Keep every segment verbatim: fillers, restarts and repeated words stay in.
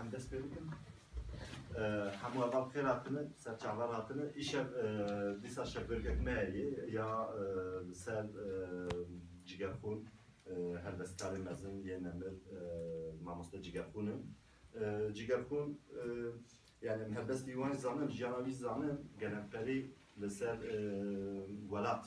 Em dest pê bikin. E, hemû heval xêr hatine, ser çavan hatine. Îşev, e, dîsa şevbêrkek me heye ya, e, li ser, e, Cigerxûn, e, helbestkarê mezin yê nemir, e, mamoste Cigerxûn in. E, Cigerxûn, e, yani em helbestî wan jî zanin, jiyana wî zanin, gelemperî li ser, e, welat,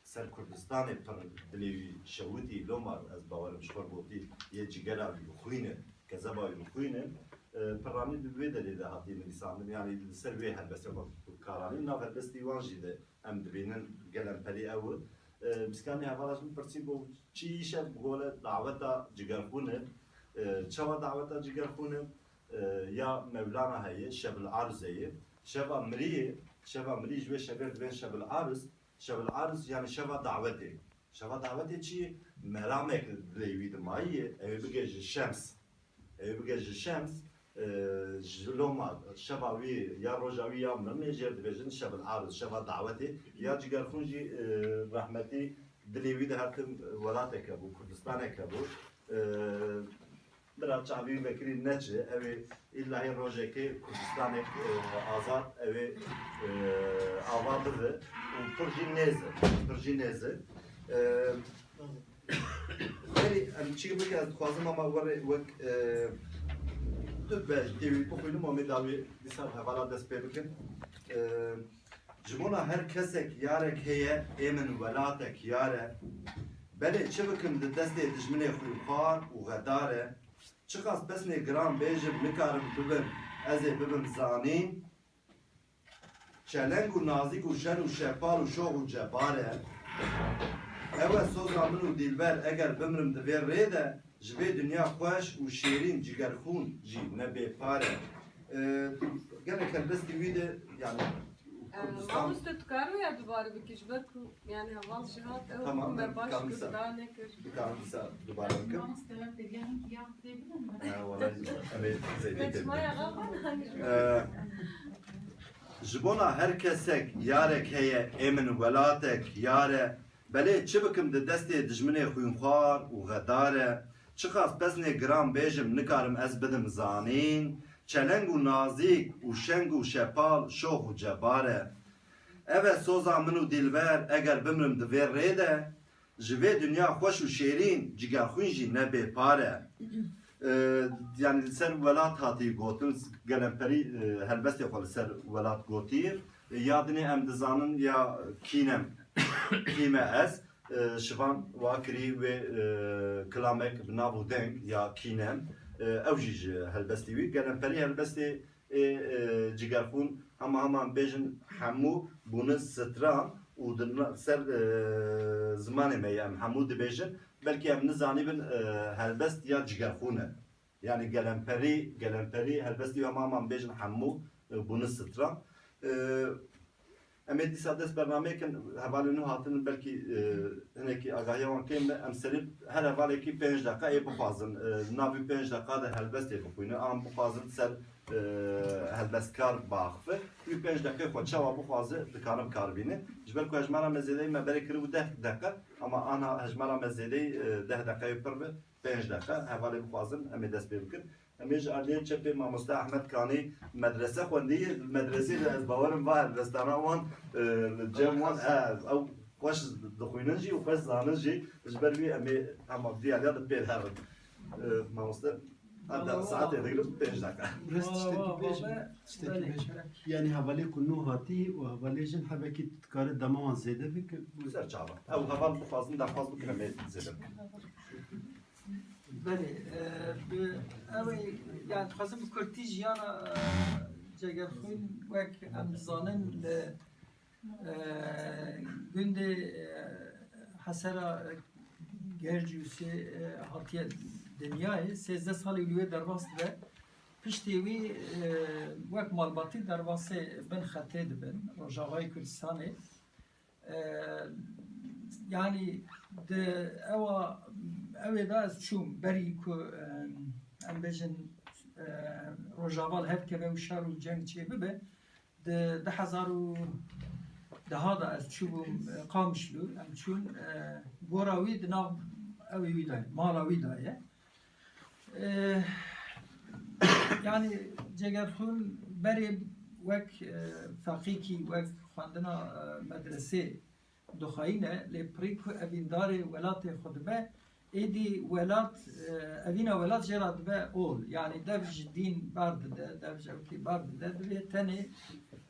ser Kurdistanê pir dilê wî şewitî, loma ez bawerim ji xwe gotî, yê cigera wî bi xwîn e, kezeba wî bi xwîn e. E, piranî di vê derê de hatiye nivîsandin, yani li ser wê helbestê xwe bi kar anîn. Nav helbestî wan jî de em dibînin gelemperî ew e. E, Bîskanî hevala ji min pirsî, got, çi îşev, gole daweta Cigerxûn e. E, çawa daweta Cigerxûn e? E, ya Mewlana heye, Şebil Arz heye. Şeva miriyê, şeva mirî ji wê şevê dibên Şebil Arz. Şebil Arz yani şeva dawetê. Şeva dawetê çi ye? Meramek dilê wî dimayî ye. Ew ê bige ji şems. Ew ê bige ji şems. E, ji loma şeva wî ya roja wî ya mirinê jê dibêjin Şebil Arz, şeva dawetê. Ya Cigerxûn jî, e, rehmetî dilê wî de her tim welatek hebû, Kurdistanek hebû. E, Bira çavî vekirî neçe, ew ê îllahî rojekê Kurdistanek, e, azad, ew ê, e, ava bibe û pir jî nêz e, pir jî nêz e. E, Berî em çi bike, ez dixwazim ama werê wek, e, tu bej tê wî bixwînim, em ê dawî dîsa hevala dest pê bikin. E, Ji bona her kesek yarek heye, ê min welatek yar e. Belê çi bikim di destê dijminê xwînxwar û xedar e. Çiqas pesnê giran bêjim nikarim bibim, ez ê bibim zanîn. Çeleng û nazîk û şen û şepal û şox û cebar e. Ew e soza min û dîlber, eger bimrim di vê rê de, ji vê dinya xweş û şêrîn Cigerxûn jî ne bêpar e. E, gelek helbestî wî de, yani, Kurdistan. Mamoste, tu karî ya dubare bikî, ji ber ku, yani, heval jî hat, ew Tamam, me baş dikarim kir, wisa, da nekir. Dikarim wisa dubare bikim. Mamoste, me pêdiya min kiriya, tê bidim mi? He, wala, em ê zêde Çima tê ya bidim. Xaban, hani, Ee, Ji bona her kesek yarek heye, ê min welatek yar e. Belê çi bikim di destê dijminê xwînxwar û xedar e. Çiqas pesnê giran bêjim, nikarim ez bidim zanîn. Çeleng û nazîk û şeng û şepal, şox û cebar e. Ev e soza min û dîlber, eger bimrim di vê rê de, ji vê dinya xweş û şêrîn, Cigerxwîn jî ne bêpar e. E, yani li ser welat hatî gotin, gelemperî, e, helbestê xwe li ser welat gotiye. E, ya dinê em dizanin ya kînem, kîme ez, e, Şivan wa kirî wê, e, kilamek bi nav û deng ya kînem, e, ew jî ji helbestê wî. Gelemperî helbestê ê, e, Cigerxûn hema hema em bêjin hemû bûne stran û di na-, ser, e, zimanê me ye em hemû dibêjin. Belkî em nizanîbin, e, helbest ya Cigerxûn e. Yani gelemperî, gelemperî helbestî hema hema em bêjin hemû, e, bûne stran. E, Em ê dîsa dest bernameyê kin, hevalên nû hatin, belkî, e, hinekî agahiya wan kêm be. Em serê her hevalekî pênc deqa ê bixwazin. E, navî pênc deqa de helbestê bixwîne. An bixwazin ser, e, helbestkar biaxife. Wî pênc deqê xwe çawa bixwaze, dikare bi kar bîne. Ji ber ku hejmara me zêdeyî me berê kiribû deh deqe, ama anha hejmara me zêdeyî, e, deh deqeyê pir be. Pênc deqa, hevalê bixwazin, em ê dest pê bikin. Em ê ji aliyê çepê mamoste Ehmed Kanî medrese xwendiye, li medresê de ez bawerim va helbestana wan, e, li cem wan, e, ew xweş dixwînin jî û xweş zanin jî, ji ber wî em ê hema vî aliya de pêl herin. E, mamoste, heta saetê digirin pênc deqa. Rest tiştekî bêjim, tiştekî bêjim. Yani hevalê ku nû hatî û hevalê jin hebekî tu dikare dema wan zêde bike. Ser çava. Ew heval bixwazin, daxwaz bikin, em ê zêde bikin. Belê, e, bi, ew ê, yani, dixwazim bi kurtî jiyana, e, Cegerxwîn, wek em dizanin, li, e, gundê, e, Hesera, e, Gercûsê, e, hatiye dinyayê. Sêzdeh salê li wê derbas dibe. Piştê wî, e, wek malbatî derbasê bin xetê dibin, Rojavayê Kurdistanê. E, yani di ewa, ew ê de ez çûm, berî ku, e, em bêjin, e, Rojava li hev keve û şer û ceng çê bibe, di du hezar û deh de ez çûbûm, e, Qamişlo, em çûn, e, gora wî di nav ewê wî de ye, mala wî de ye. E, Yanî Cegerxwîn berê wek, e, feqîkî, wek xwendina, e, medresê dixweyîne, lê pirî ku evîndarê welatê xwe dibe, êdî welat, e, evîna welat jê re dibe ol. Yanî dev ji dîn berdide, dev ji ewkê berdide, divê tenê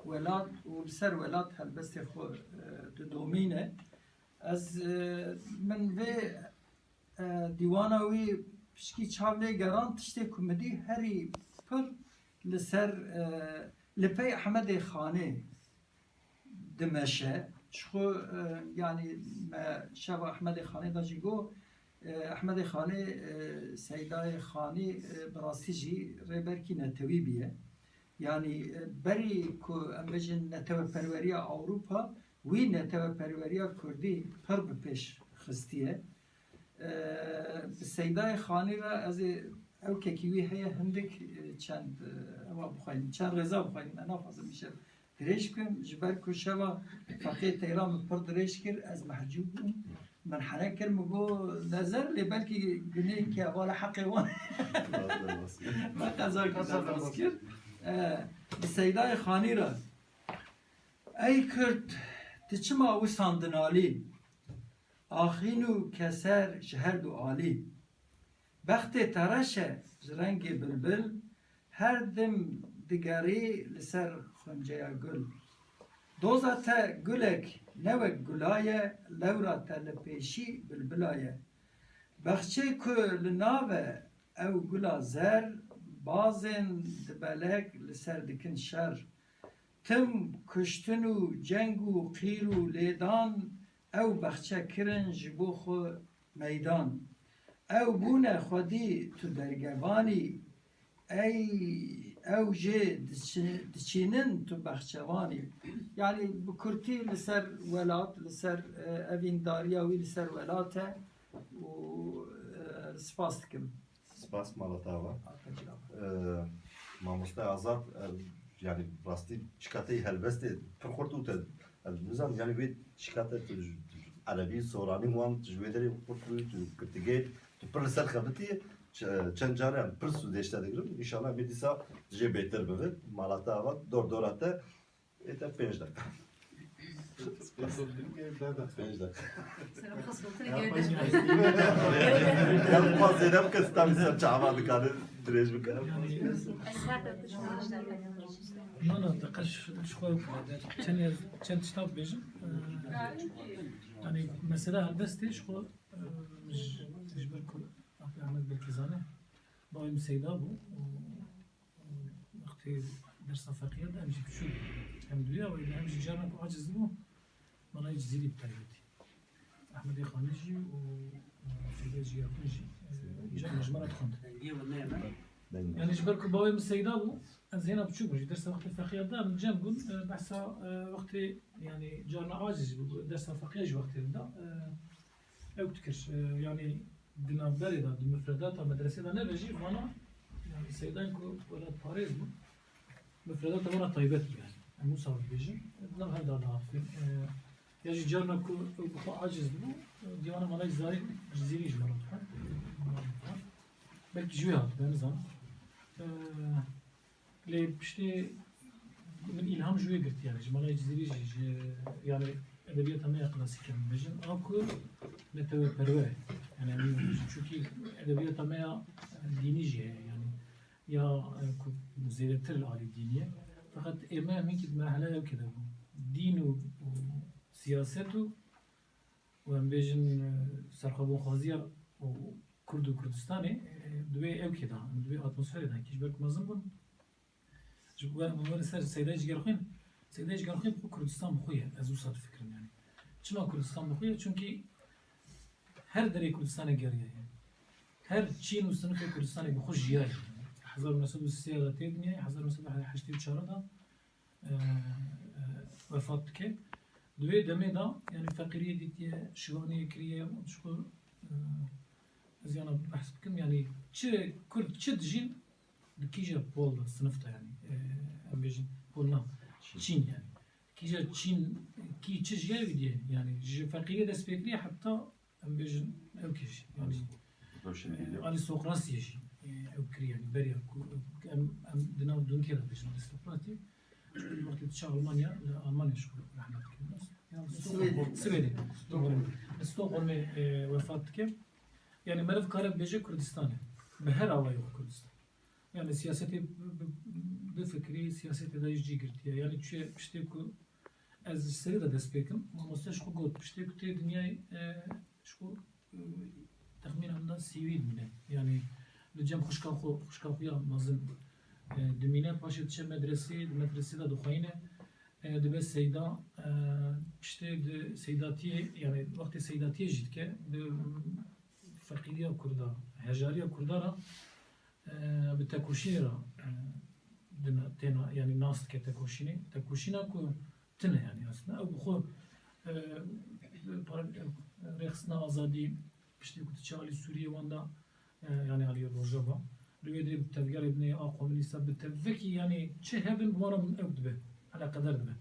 welat û li ser welat helbestê xwe, e, didomîne. Ez, e, min vê, e, dîwana wî pişkî çav lê geran, tiştê ku min dî herî pir li ser, e, li pey Ehmedê Xanê dimeşe. Ji xwe, e, yanî me şeva Ehmedê Xanê de jî got, e, Ehmedê Xanê, e, Seydayê Xanî, e, bi rastî jî rêberkî netewî bûye. Yanî, e, berî ku em bêjin neteweperweriya Ewropa, wî neteweperweriya Kurdî pir bi pêş xistiye. E, bi Seydayê Xanî re ez ê, ewkekî wî heye hindik, e, çend, e, ewa bixweynim, çend rêza bixweynim, me naxwazim îşev dirêj bikim, ji ber ku şeva Feqiyê Teyran min pir dirêj kir, ez mehcûb bûm. Min henek kir, min got, nezer, lê belkî gunê ke hevala heqê wan. Me qeza kir, derbas kir. E, bi Seydayê Xanî re. Ey Kurd, tu çima wisan dinalî? Axîn û keser ji her du alî. Bextê te reş e ji rengê bilbil, her dem digerî li ser xunceya gul. Doza te gulek ne wek gula ye, lewra te li pêşî bilbila ye. Bexçê ku li nav e ew gula zer, bazên dibelek li ser dikin şer. Tim kuştin û ceng û qîr û lêdan, ew bexçe kirin ji bo xwe meydan. Ew bûne xwedî tu dergevanî, ey ew jê diçi-, diçînin tu bexçevanî. Yanî bi kurtî li ser welat, li ser, e, evîndariya wî li ser welat e û, e, spas dikim. Spas mala te ava. Ee, mamoste Azad, e, yani rastî çikateyî helbestê pir xurt û te, e, nizam yani wê çikate tu ji, tu ji erebî, soranî wan tu ji wê derê xurt bûyî, tu girtîgê, tu pir li ser xebitî, ç-, çend carê em pir sûdê ji te digirin. Înşallah em ê dîsa jê bêtir bivin. Mala te ava, dor dora te. Ê te pênc deqa. Pênc deqa. Pênc deqa. Serê xwe xwestin gerdin. Ya, ya, ya, zêde bike, stanî ser çava dikare dirêj bike. Na, na, deqa ji, ji xwe çend, çend tişta bibêjim. Ee, yani mesela helbestê ji xwe, e, ji, ji ber ku Ahmet belkî zane, bavê min Seyda bû. Wextê dersa feqiya de em jî biçûk bûn. Em duya wê de em jî carna ku aciz dibûn, manayê Cizîrî bi taybetî. Ehmedê Xanî jî û, e, Seyda Cîgerxwîn jî, e, carna ji me re dixwend. Yanî ji ber ku bavê min Seyda bû, ez hêna biçûk bûm. Jî dersa wextê feqiya de em cem bûn, e, behsa, e, wextê, yanî carna aciz jî bû, dersa feqiya jî wextê dida. E, ew dikir, e, yanî di navberê de, di mufredata medresê de nebe jî, vana, yanî Seydayên ku welatparêz bûn, mufredata wana taybet bû yanî. Em wisa dibêjin, di nav her de diaxivin. E, ya jî carna ku ew bi xwe aciz dibû, e, dîwana manayê zarî, Cizîrî ji me re dixwend. Belkî ji wê hatibe, nizanim. E, Lê piştê min îlham ji wê girt, yani ji manayê Cizîrî jî, ji, yani edebiyata me ya klasîk em bêjin, a ku neteweperwer e. Yani em bêjin, çunkî edebiyata me ya, e, dînî jî heye, yani ya, e, ku zêdetir li alî dînî ye. Feqet ê me em hinkî di merheleya ewkê de bûn. Dîn û, û siyaset û û em bêjin, e, serxwebûnxwaziya û Kurd û Kurdistanê, e, di wê ewkê de, di wê atmosferê de, kî ji ber ku mezin bûn. Ji bo min were ser Seydayê Cîgerxwîn, Seydayê Cîgerxwîn bi xwe Kurdistan bi xwe ye, ez wisa difikirim yani. Çima Kurdistan bi xwe ye? Çunkî her derê Kurdistanê geriyaye. Her çîn û sinifê Kurdistanê bi xwe jiyaye. Hezar û neh sed û sê de tê dinyayê, hezar û neh sed û heştê û çar de e, e, wefat dike. Di wê demê de, yani feqîriyê dîtiye, şivaniyê kiriye, ji xwe, e, ez yana behs bikim, yani çi Kurd, çi dijîn, di kîja pol de, sinif de yani, e, em bêjin, pol na, çîn yani. Kîja çîn, kî çi jiyayê wî diye, yani ji feqîriyê dest pê kiriye, heta em bêjin, ew kê jî, yani, Rewşenbîrî. Alî Sokrasiyê jî, Ew kiriye, yani beriya ku em, em di nav dunkê de bêjin aristokratî. Wextê diçe Almanya, li Almanya ji xwe rehmet dikin. Swêdê. Swêdê. Stockholm. Li Stockholmê, e, wefat dike. Yani meriv kare bêje Kurdistanê. Bi her awayê xwe Kurdistan. Yani siyasetê bi, bi, bifikirî, siyasetê de jî cî girtiye. Yani çi piştê ku ez ji serî de dest pê kim, mamoste ji xwe got, piştê ku tê dinyayê, e, ji xwe, e, texmîna min de sî wî dimîne. Yani li cem xwişka xwe, xwişka xwe ya mezin, e, dimîne, paşê diçe medresê, di medresê de dixweyne, e, dibe seyda, e, piştê di seydatiyê, yani wextê seydatiyê jî dike, di feqîriya Kurda, hejariya Kurda re, e, bi tekoşînê re, e, dina, têna, yani nas dike tekoşînê. Tekoşîna ku tune yani aslında. Ew bi xwe, e, para-, rêxistina azadî, piştî ku diçe alî Sûriyê wan da, e, yani alî Rojava. Li wê dirê bi tevgerê dinê a komînîsta bi tevekî yani çi hebin bi wan re ew dibe. Eleqedar dibe.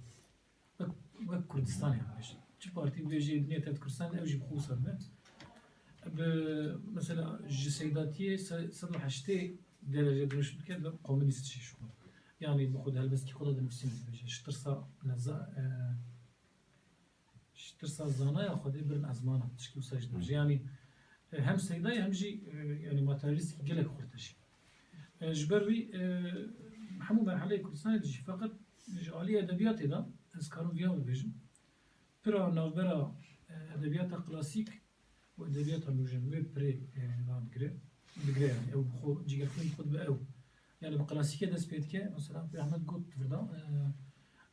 Wek, wek Kurdistanê bibêje. Çi partî bibêje, yê dinê tev Kurdistanê, ew jî bi xwe wisa dibe. Bi, mesela, ji seydatiyê se-, sed û heştê derece dirûş bike, bi komînîst jî ji xwe. Yani bi xwe di helbestkî xwe de dinivîsîne dibêje. Ji tirsa neza-, e, ji tirsa zanaya Xwedê birin ezmana, tişkî wisa jî dibêje. Yani, e, hem seyda ye, hem jî, e, yani materyalîstkî gelek xurt e jî. E, ji ber wî, e, hemû merheleyê Kurdistanê dijî. Feqet ji alî edebiyatê de ez karim viya bibêjim. Pira navbera, e, edebiyata klasîk û edebiyata nûjen wê pirê, e, radigire, digire yani. Ew bi xwe, cîgerxwîn bi xwe dibe ew. Yani bi klasîkê dest pê dike. Mesela Pir Ehmed got di vir de, e,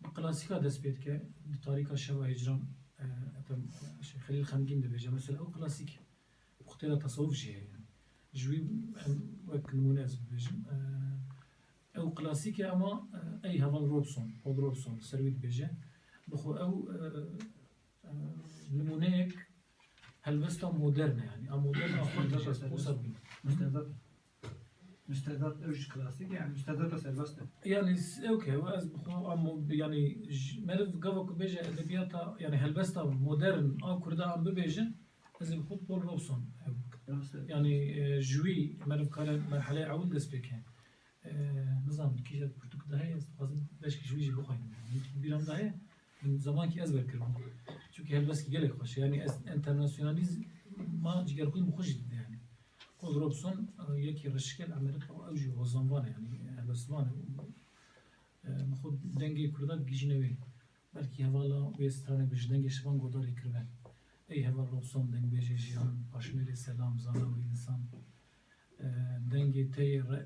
bi klasîka dest pê dike. Di tarîka şeva hicran, e, etem, şey, Xelîl Xemgîn dibêje. Mesela ew klasîk. Bi xwe tê de tesewuf jî heye. Ji wî em wek nimûne ez bibêjim. E, ew klasîk e ama, e, ey heval Robson, Paul Robson, li ser wî dibêje. Bi xwe ew, e, e, nimûneyek helbesta modern e yani. A modern a xwe dibêje, ez wisa dibînim. Müstehzat. Müstehzat ew jî klasîk e, yani müstehzata serbest e. Yani s-, ew ke, ez bi xwe a mo-, yani j-, meriv gava ku bêje edebiyata, yani helbesta modern a Kurda em bibêjin, ez ê bi xwe Paul Robson ew bikim. Rast e. Yani, e, ji wî meriv kare merheleyê ewil dest pê ke. E, nizanim, kîja pirtûk de heye, ez dixwazim beşkî ji wî jî bixwînim. Yani, bîra min de heye, min zemankî ez wer kiribû. Çunkî helbestkî gelek xweş e. Yani, ez, enternasyonalîzma cîgerxwîn bi xwe jî dide yani. Paul Robson, e, yekî reşikel Amerîka û ew jî hozanvan e, yani, helbestvan e. E, bi xwe dengê Kurda digihîjîne wê. Belkî hevala wê stranê bi ji dengê şivan godarê kiribe. Ey heval Robson, dengbêjê jiyan, paşmêrê selam, zana wî însan. E, dengê te yê re-,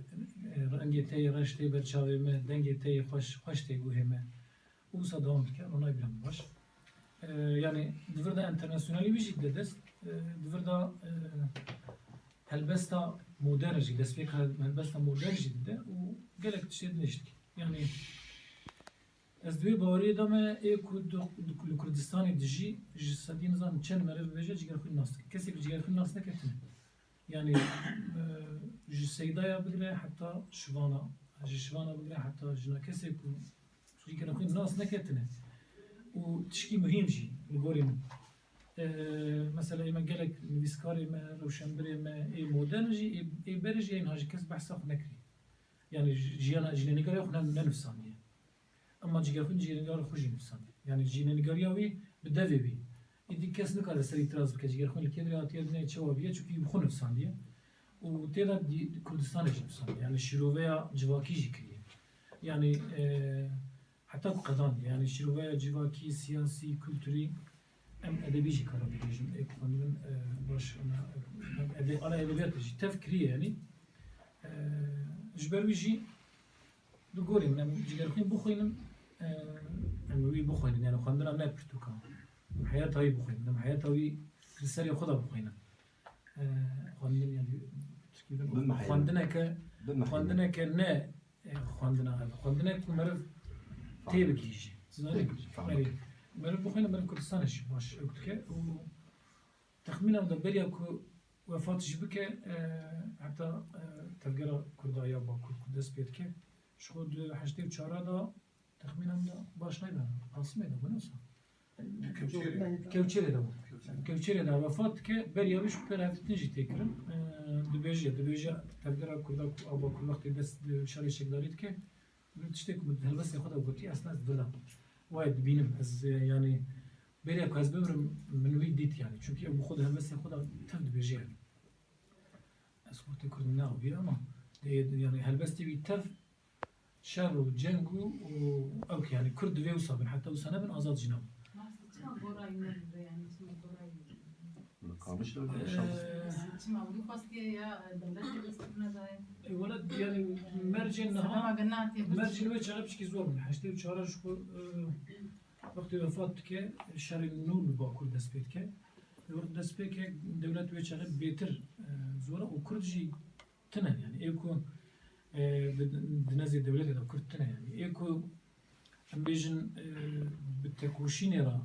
e, rengê te yê reş tê ber çavê me, dengê te yê xweş, xweş tê guhê me. Û wisa dewam dike, ona bîra min baş. E, yani di vir de enternasyonalî wî jî dide dest, e, di vir de, e, helbesta modern jî, destpêka helbesta modern jî dide û gelek tiştê din jî dike. Yani ez di wê baweriyê de me ê ku di, di, li Kurdistanê dijî ji sedî nizanim çend meriv bibêje, cîgerxwîn nas dike. Kesê ku cîgerxwîn nas neke tune. Yani, e, ji seydaya bigire heta şivana, ji şivana bigire heta jina, kesê ku cîgerxwîn nas neke tune. Û tişkî muhîm jî li gorî min. E, mesela ê me gelek nivîskarê me, rewşenbirê me, ê modern jî, ê, ê berê jî, ê niha jî kes behsa xwe nekiriye. Yani ji-, jiyana jînenîgariya xwe ne-, nenivîsandiye. Ema cîgerxwîn cînenîgara xwe jî nivîsandiye. Yani jînenîgariya wî bi devê wî. Îdî kes nikare ser îtiraz bike, cîgerxwîn li kê dirê hatiye, dinê çawa bûye, çunkî bi xwe nivîsandiye. Û tê de dî-, Kurdistanê jî nivîsandiye. Yani şîroveya civakî jî kiriye. Yani, e, heta ku qedandiye. Yani şîroveya civakî, siyasî, kulturî, em edebî jî kara bibêjin. Ê ku xwendin, e, baş, ana, e, ede-, ana edebiyatê jî tev kiriye yani. E, ji ber wî jî Li gorî min, em cîgerxwîn bixwînin, e, em wî bixwînin, yani xwendina ne pirtûka. Em heyata wî bixwînin, em heyata wî li serê xwe de bixwînin. E, xwendin, yani, tirkî bin, Bimiheyrin. Xwendineke, Bimiheyrin. Xwendineke ne, e, xwendina ev. Xwendinek ku meriv Fahme. Tê bigihîjî. Tê bigihîjî. Fahme. Erê, meriv bixwîne, meriv Kurdistanê jî baş ew dike û Texmîna min de beriya ku wefat jî bike, e, heta, e, tevgera Kurda ya Bakur ku dest pê dike, ji xwe di heştê û çar de texmîna min de baş naybe, Qasimê de bû, ne wisa? Kewçêrê. Kewçêrê de bû. Kevçerê de wefat dike, beriya wî ji xwe pêre hevdîtin jî tê kirin. Eee, dibêje, dibêje tevgera Kurda ku ava Kurd wextê dest bi şerê çekdarî dike, min tiştê ku min helbestê xwe de gotiye, ez ne ez vir de. Wayê dibînim, ez, e, yanî beriya ku ez bimirim, min wî dît yanî. Çunkî ew bi xwe di helbestê xwe de tev dibêje yanî. Ez xortê Kurd min neaviye ama dê, yanî helbestê wî tev şer û ceng û, û ew ki, yanî Kurd divê wisa bin, heta wisa nebin, azad jî nabin. Masa çima gorayî nebû, yanî çima gorayî? Li Qamişlo Ee, şans. Çima wî xwestiye ya, e, dewletê destûr nedaye? E, wela, yanî mercên niha, Sedema gina tê mercên wê çaxê piçkî zor bûn. Heştê û çar ji xwe, e, wextê wefat dike, şerê nû li Bakur dest pê dike. Wextê dest pê ke dewlet wê çaxê bêtir, e, zor e û Kurd jî tune, yanî ê ku, e, di, di nêzê dewletê de Kurd tune, yanî ê ku em bêjin, e, bi tekoşînê re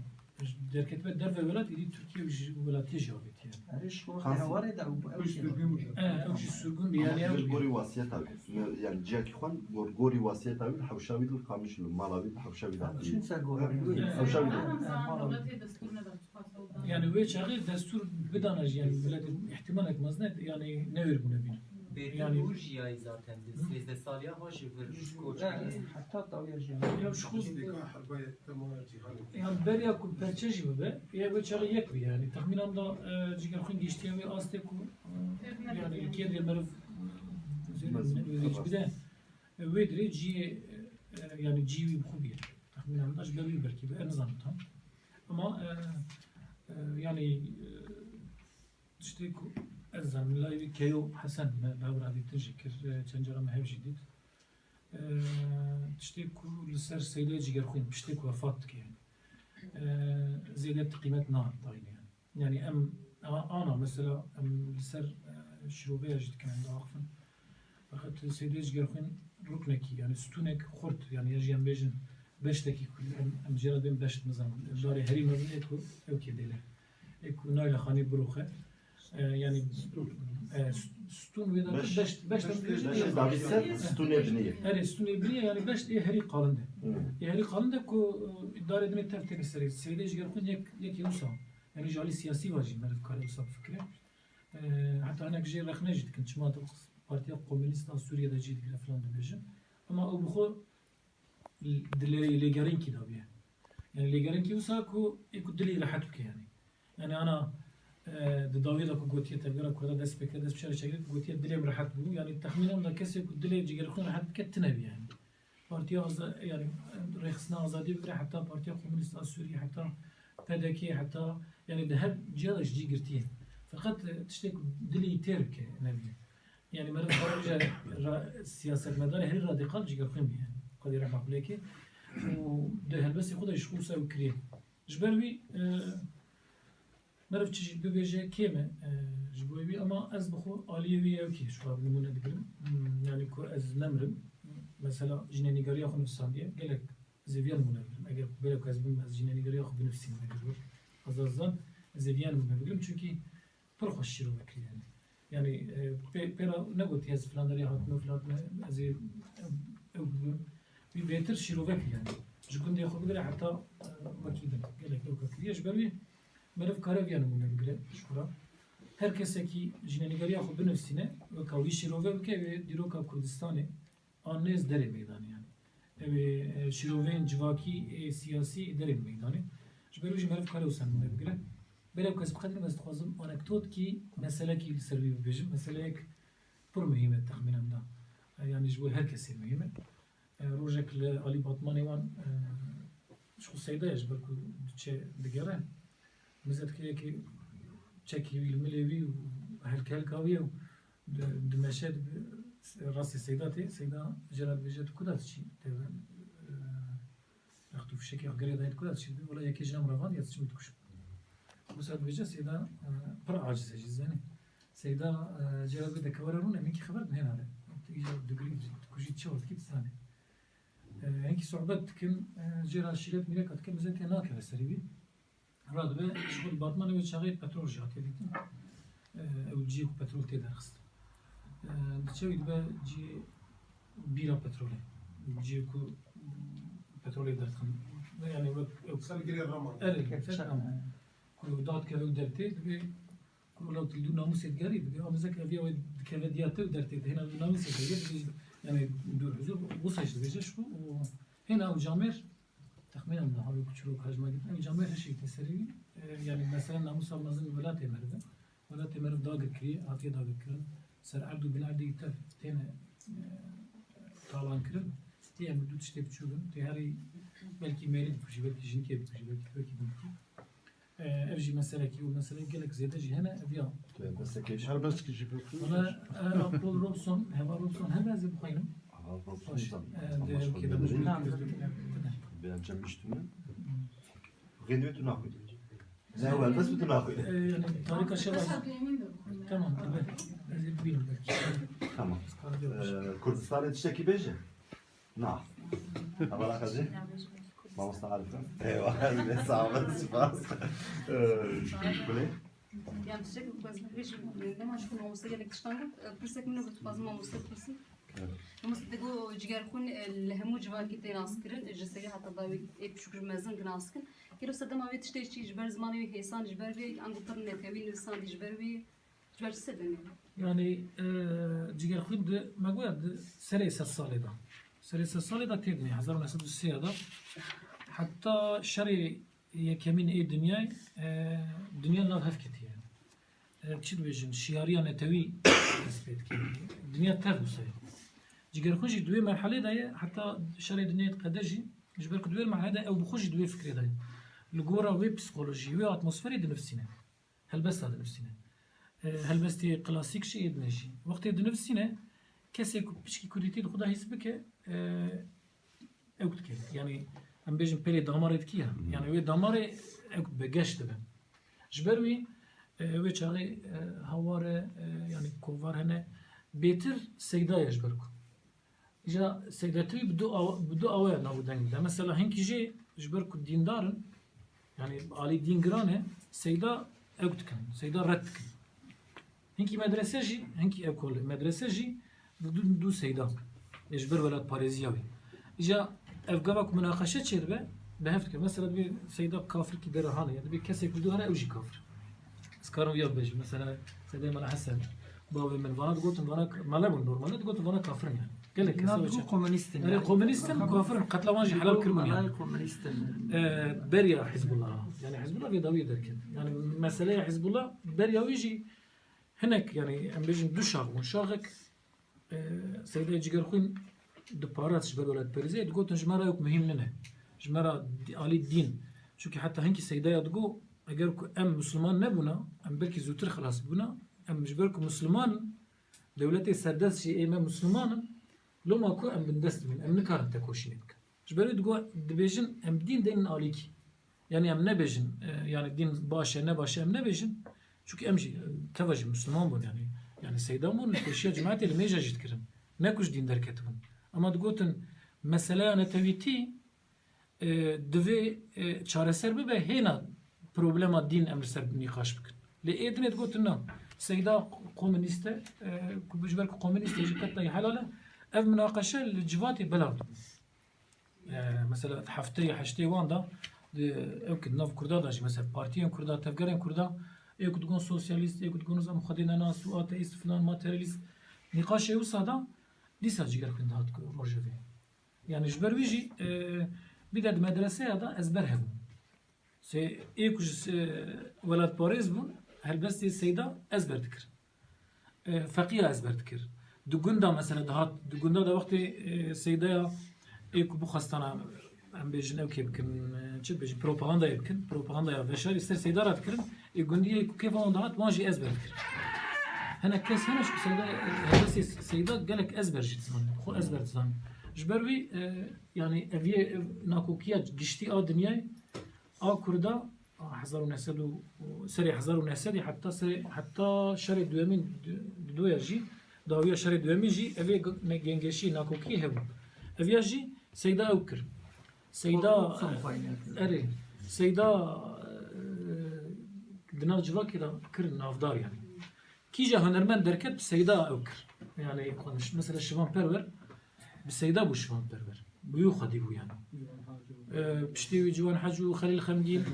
derketibe derve welat, êdî Tirkiye ji welatiyê jî avêtiye. Erê, ji xwe Qasî. Hewarê de û ew Pişt jî. Dibî mû. E, ew jî sirgûn bî, yanî Ama ew ji gorî wasiyeta wî. Me-, yanî ciyakî xwe gor-, gorî wasiyeta wî li hewşa wî li Qamişlo, mala wî li hewşa wî de. Çin ser gorî wî. E, hewşa wî de. Em zaten dewletê destûr neda. Yani wê çaxê destûr bidana jî, yani millet ihtimalek mezin e, yani newêr bûne bîne. Bêtir Yani- û jiyayî zaten di sêzdeh saliya ha ji vir koç kiriye. Heta tawiya jî. Ya ji xwe Piştî ka herbayê temama cîhanê. Yani beriya ku perçe jî bibe, ya wê çaxê yek bî yani. Texmînan da, e, Cigerxwîn gihiştiye wê astê ku, e, yani li kêdrê meriv, e, Mezin, bide. E, wê dirê ciyê, e, yani ciyê wî bi xwe bîye. Texmînan da ji ber wî belkî be, ez nizanim tam. Ama, e, e, yani, e, tiştê ku ez zanim, layê wî Keyo Hesen, me, me bi re dîtin jî kir, e, çend cara me hev jî dît. E, tiştê ku li ser Seydê Cigerxwîn, piştê ku wefat dike yani. E, zêde ti qîmet na dayîne yani. Yani em, a-, ana mesela em li ser, e, şiroveya jî dikin, em diaxifin. Feqet Seydê Cigerxwîn ruknekî, yani stûnek xurt, yani ya jî em bêjin beştekî ku em, em jê re dibên beşt, nizanim, darê herî mezin ê ku ew kê dêle. Ê ku nayla xanî biroxe. E, yani, e, st-, stûn wê de Beş, beşt, beşt em beşê dibêjin, dawî ser stûnê binê ye. Erê, stûnê binê ye, yani beşt ê herî qalin de. Hı. Ê herî qalin de ku, e, darê dinê tev têne serê. Seydê Cigerxwîn yek, yekê wisa. Yani ji alî siyasî ve jî meriv kare wisa bifikire. E, heta hinek jê rexne jî dikin. Çima di Partiya Komûnîst a Sûriyê de cî digire filan dibêjin. Ama ew bi xwe di lê-, lêgerinkî de bûye. Yani lêgerinkî wisa ku ê ku dilê rehet bike yani. Yani ana, e, di dawiyê de ku gotiye tevgera Kurda dest pê kir, dest bi şerê çekirî, ku gotiye dilê min rehet bû. Yani texmînan da kesê ku dilê Cigerxwîn rehet bike tune bî yani. Partiya Aza-, yani, Rêxistina Azadiyê bigire heta Partiya Komûnîst a Sûriyê, heta P D K, heta, yani, di her ciya de ji cî girtiye. Feqet, e, tiştê ku dilê wî têr bike, nebîye. Yani, meriv xwe bije ra-, siyasetmedarê herî radîkal Cigerxwîn bî, yani. Xwedê rehma xwe lê ke. Û di helbestê xwe de ji xwe wisa ew kiriye. Ji ber wî, e, Meriv çi jî bibêje kêm e, e, ji bo wî, ama ez bi xwe aliyê wî ew kê ji xwe nimûne digirim. Hmm, yani ku ez nemirim, mesela jinenîgariya xwe nivîsandiye, gelek ez ê viya nimûne bigirim. Eger belê ku ez bim, ez jinenîgariya xwe binivîsînim, eger wir ez zan, ez ê viya nimûne bigirim, çunkî pir xweş şîrove kiriye yani. Yani, e, pê-, pêra negotiye ez filan derê hatime, filan hatime, ez ê, ew, ew, wî bêtir şîrove kiriye yani. Ji gundê xwe bigire heta, e, wekî din. Gelek ew kiriye. Ji ber wî meriv kare viya nimûne bigire ji xwe re. Her kesekî jinenîgariya xwe binivîsîne, weka wî şîrove bike, wê dîroka Kurdistanê a nêz derê meydanê yani. Ew ê, e, şîroveyên civakî, ê siyasî ê derê meydanê. Ji ber wî jî meriv kare wisa nimûne bigire. Berê ku ez biqedînim, ez dixwazim anekdotkî, meselekî li ser wî bibêjim. Meseleyek pir muhîm e texmîna min de. E, yani ji bo her kesê muhîm e. E, rojek li alî Batmanê wan, e, ji xwe Seyda ye, ji ber ku diçe digere. Mizet kirê ki çekî wî li milê wî û helke helka wî ye û di, dimeşe, dibi-, rastê Seyda tê. Seyda jê re dibêje, tu ku de diçî? Tê, e, Wextî fişekê xwe girê dayê, dikura diçî, dibê, wela yekê jina min re va, diya diçim dikujim. Wisa dibêje Seyda, e, pir aciz e jî, zanî. Seyda, e, cera dibê, de ke were rûne, min kî xeber dihê nade. Tu îcar digirî, dikujî, çi wextkî dizanî. E, hinkî sohbet dikin, e, cera şîret mîreka dikin, mizet tê nakeve serî wî. Radibe, ji xwe di batmanê wê çaxê petrol jî hatiye dîtin. E, ew cihê ku petrol tê derxistin. E, diçe wî dibe cihê bîra petrolê. Cihê ku petrolê derdixin. Yani wek ew Ser girê raman. Erê, ser raman. ku dadikeve û dertê, divê ku wela tu li dû namûsê digerî, divê amizek eviya wê dikeve diya te û dertê dihêna dû namûsê te, divê, yani, dûr huzur, wisa jî dibêje ji xwe û hêna ew camêr, texmînen min hawê ku çiro karşıma gitin, ew camêr hişî te serî wî, e, yani, mesela namûsa mezin welatê me dibe. Welatê meriv dagir kiriye, hatiye dagirkirin. Ser erd û bin erdê tev têne, e, talan kirin. Tê em bi du tiştê biçûk in. Tê herî belkî mêrî bikujî, belkî jinikê bikujî, belkî, belkî binikî. E, ev jî meselekî û meseleyê gelek zêde jî hene, ev ya. Tu yê besekê ji Her besekê jî bikujî. Wala, e, Paul Robeson, Heval Robeson hebe ez ê bixwînim. Aha, Robeson Baş. E, de, Tamam, okey, tamam. Tamam. Bê em cem biştine. Rêdiyê tu naxwînî. Ne, ew helbest tu naxwînî. E, yani, tarîka şeva. Tamam, tabii. Ez ê bibînim belkî. Tamam. Ee, Kurdistanê tiştekî bêje? Na. Hevala Xezî? Mamosta Arif. Eyvallah. Sağ ol. Spas. Ee, Gulê? Yan tiştek ku ez bibêjim, dema ji xwe mamoste gelek tiştan got, e, pirsek min got, dixwazim mamoste bipirsim. Evet. Mamoste te got, Cigerxwîn, e, li hemû civakî tê naskirin, ji serî heta dawî ê biçûk ji mezin dikin naskin. Kêro sedema vê tiştê çi ji ber zimanê wî hêsan, ji ber vê ango pir netewî nivîsandî, ji ber wê, ji ber çi sedemê? Yani, e, Cigerxwîn di, me goya di serê sed salê de. Serê sed salê de tê dinê, hezar û neh sed û sê de. Heta şerê yekemîn ê dinyayê, e, dinya nav hev ketiye. E, çi dibêjin, şiyariya netewî dest pê dike. Dinya tev wisa ye. Cigerxwîn jî di wê merhelê de ye, heta şerê dinyayê diqede jî, ji ber ku di wê merhelê de ew bi xwe jî di wê fikrê de ye. Li gora wê psîkolojî, wê atmosferê dinivîsîne. Helbesta dinivîsîne. E, helbestê klasîk jî ê dine jî. Wextê dinivîsîne, kesê ku piçkî kurdîtî di xwe de hîs bike, e, ew dike. Yani, em bêjin pêlê damarê dikî ya. Hmm. Yani, wê damarê ew bi geş dibe. Ji ber wî, e, wê çaxê, e, hawar e, e, yani, kovar hene. Bêtir seyda ye ji ber ku. Îja seydetirî bi du aw-, bi du awaya nav û deng dide. Mesela, hinkî jê ji ber ku dîndar in, yani, alî dîn giran e, seyda ew dikin, seyda red dikin. Hinkî medrese jî, hinkî ev kol, medrese jî di du, du seyda. Ê ji ber welatparêziya wî. Îja ev gava ku minaqeşe çêdibe, bi hev dike. Mesela dibê seyda kafirkî dere hane, ya dibê kesê ku dû hene ew jî kafir. Ez karim ya bibêjim. Mesela seydayê Mela Hesen, bavê min, vana digotin, vana k-, mele bûn normalde, digotin vana kafir in yani. Gelek kesa Nav wê digo çi? Komünist in Erê yani. Komünist in, kafir in. Qetla wan jî helal kiribûn yani. Komünist in. Ee, beriya Hizbullah. Yani Hizbullah vê dawiyê derket. Yani meseleya Hizbullah beriya wî jî hinek, yani, em bêjin du şax bûn. Şaxek, e, Seydayê Cigerxwîn diparast ji ber welatperêziyê, digotin ji me re yok muhîm nine. Ji me re di-, alî dîn. Çunkî heta hinkî Seydaya digo, eger ku em Misliman nebûna, em belkî zûtir xilas bûna, em ji ber ku Misliman in, dewletê serdest jî ê me Misliman in, loma ku em bindest bûn, em nikarin tekoşînê bikin. Ji ber wê digo, dibêjin em dîn deynin alîkî. Yani em nebêjin, e, yani dîn baş e, ne baş e, em nebêjin. Çunkî em jî, e, teva jî Misliman bûn yani. Yani Seyda bûn, tekoşiya cemaetê li mêja jî dikirin. Ne ku ji dîn derketibûn. Ama digotin, meseleya netewîtî, e, divê, e, çareser bibe, hêna problema dîn em li ser nîqaş bikin. Lê ê dinê digotin na. Seyda komünîst e, e, ku ji ber ku komünîst e jî qet tayî helal e. Ev minaqeşe li civatê belav dibû. E, mesela heftê ya heştê wan da, di, ew ki nav Kurda da jî, mesela partiyên Kurda, tevgerên Kurda, ê ku digon sosyalîst, ê ku digon nizam xwedê nenas û ateîst filan, materyalîst, nîqaşê wisa da, dîsa Cigerxwîn dihat ku rojevê. Yani ji ber wî jî, e, bir de di medreseya da ezber hebû. Sê, ê ku ji se-, welatparêz bûn, helbestê Seyda ezber dikir. E, feqîya ezber dikir. Di gunda mesela dihat, di gunda de wextê, e, Seydaya ê ku bixwestana, em bêjin ew kê bikin, e, çi dibêjin, propagandayê bikin, propagandaya veşarî ser Seyda re dikirin, ê gundiyê ku kêfa wan dihat, wan jî ezber dikir. Hinek kes hene ji ku Seyda, e, helbestê Seyda gelek ezber jî dizanin, xwe ezber dizanin. Ji ber wî, e, yani eviyê, ev nakokiya giştî a dinyayê, a Kurda, a, hezar û neh sed û, serê hezar û neh sedî heta serê, heta şerê duyemîn, du-, duya jî, dawiya şerê duyemîn jî, evê g-, ne gengeşî, nakokî hebû. Ev ya jî Seyda ew kir. Seyda, Xwe, xwe xwayne. Erê, Seyda, e, di nav civakê de kir navdar yani. Kîja hunermend derket bi Seyda ew kir. Yani, xwe niş-, mesela Şivan Perwer, bi Seyda bû Şivan Perwer. Bûyû xwedî bû yani. E, piştî wî Ciwan Hec û Xelîl Xemgîn,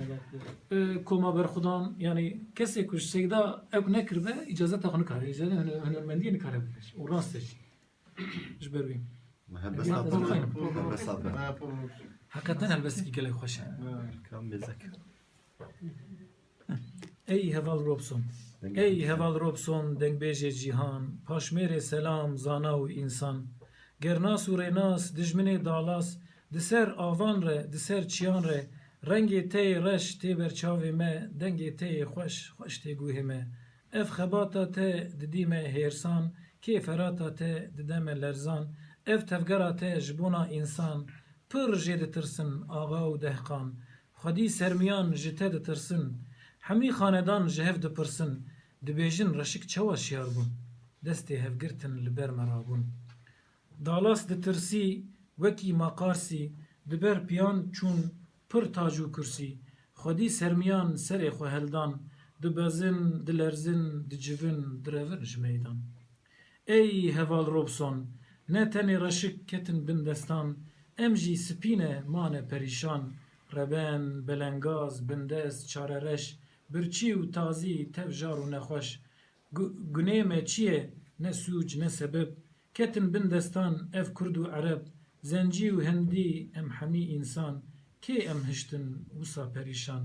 e, Koma Berxudan, yani kesê ku ji Seyda ew nekiribe, îcazeta xwe nikare, îcazeta huner-, hunermendiyê nikare bigire. Û rast e jî. Ji ber wî. Helbesta Pir Xweş. Helbesta Pir. Heqeten helbestekî gelek xweş e. Kam bezek. Ey heval Robson. Ey heval Robson, dengbêjê cîhan, paşmêrê selam, zana û însan. Gernas û rênas, dijminê dalas, di ser avan re, di ser çiyan re, rengê te yê reş tê ber çavê me, dengê te yê xweş, xweş tê guhê me. Ev xebata te didî me hêrsan, kêferata te dide me lerzan, ev tevgera te ji bona însan, pir jê ditirsin axa û dehqan. Xwedî sermiyan ji te ditirsin. Hemî xanedan ji hev dipirsin. Dibêjin reşik çawa şiyar bûn? Destê hev girtin li ber me rabûn. Dalas ditirsî wekî maqarsî, di ber piyan çûn pir tac û kursî. Xwedî sermiyan serê xwe heldan, dibezin, dilerzin, dicivin, direvin ji meydan. Ey heval Robson, ne tenê reşik ketin bin destan, em jî spî ne mane perîşan, reben, belengaz, bindest, çarereş, birçî û tazî, tev jar û nexweş. Gu-, gunê me çi ye? Ne sûc, ne sebeb. Ketin bin destan ev kurd û ereb, zencî û hindî, em hemî însan. Kê em hiştin wisa perîşan?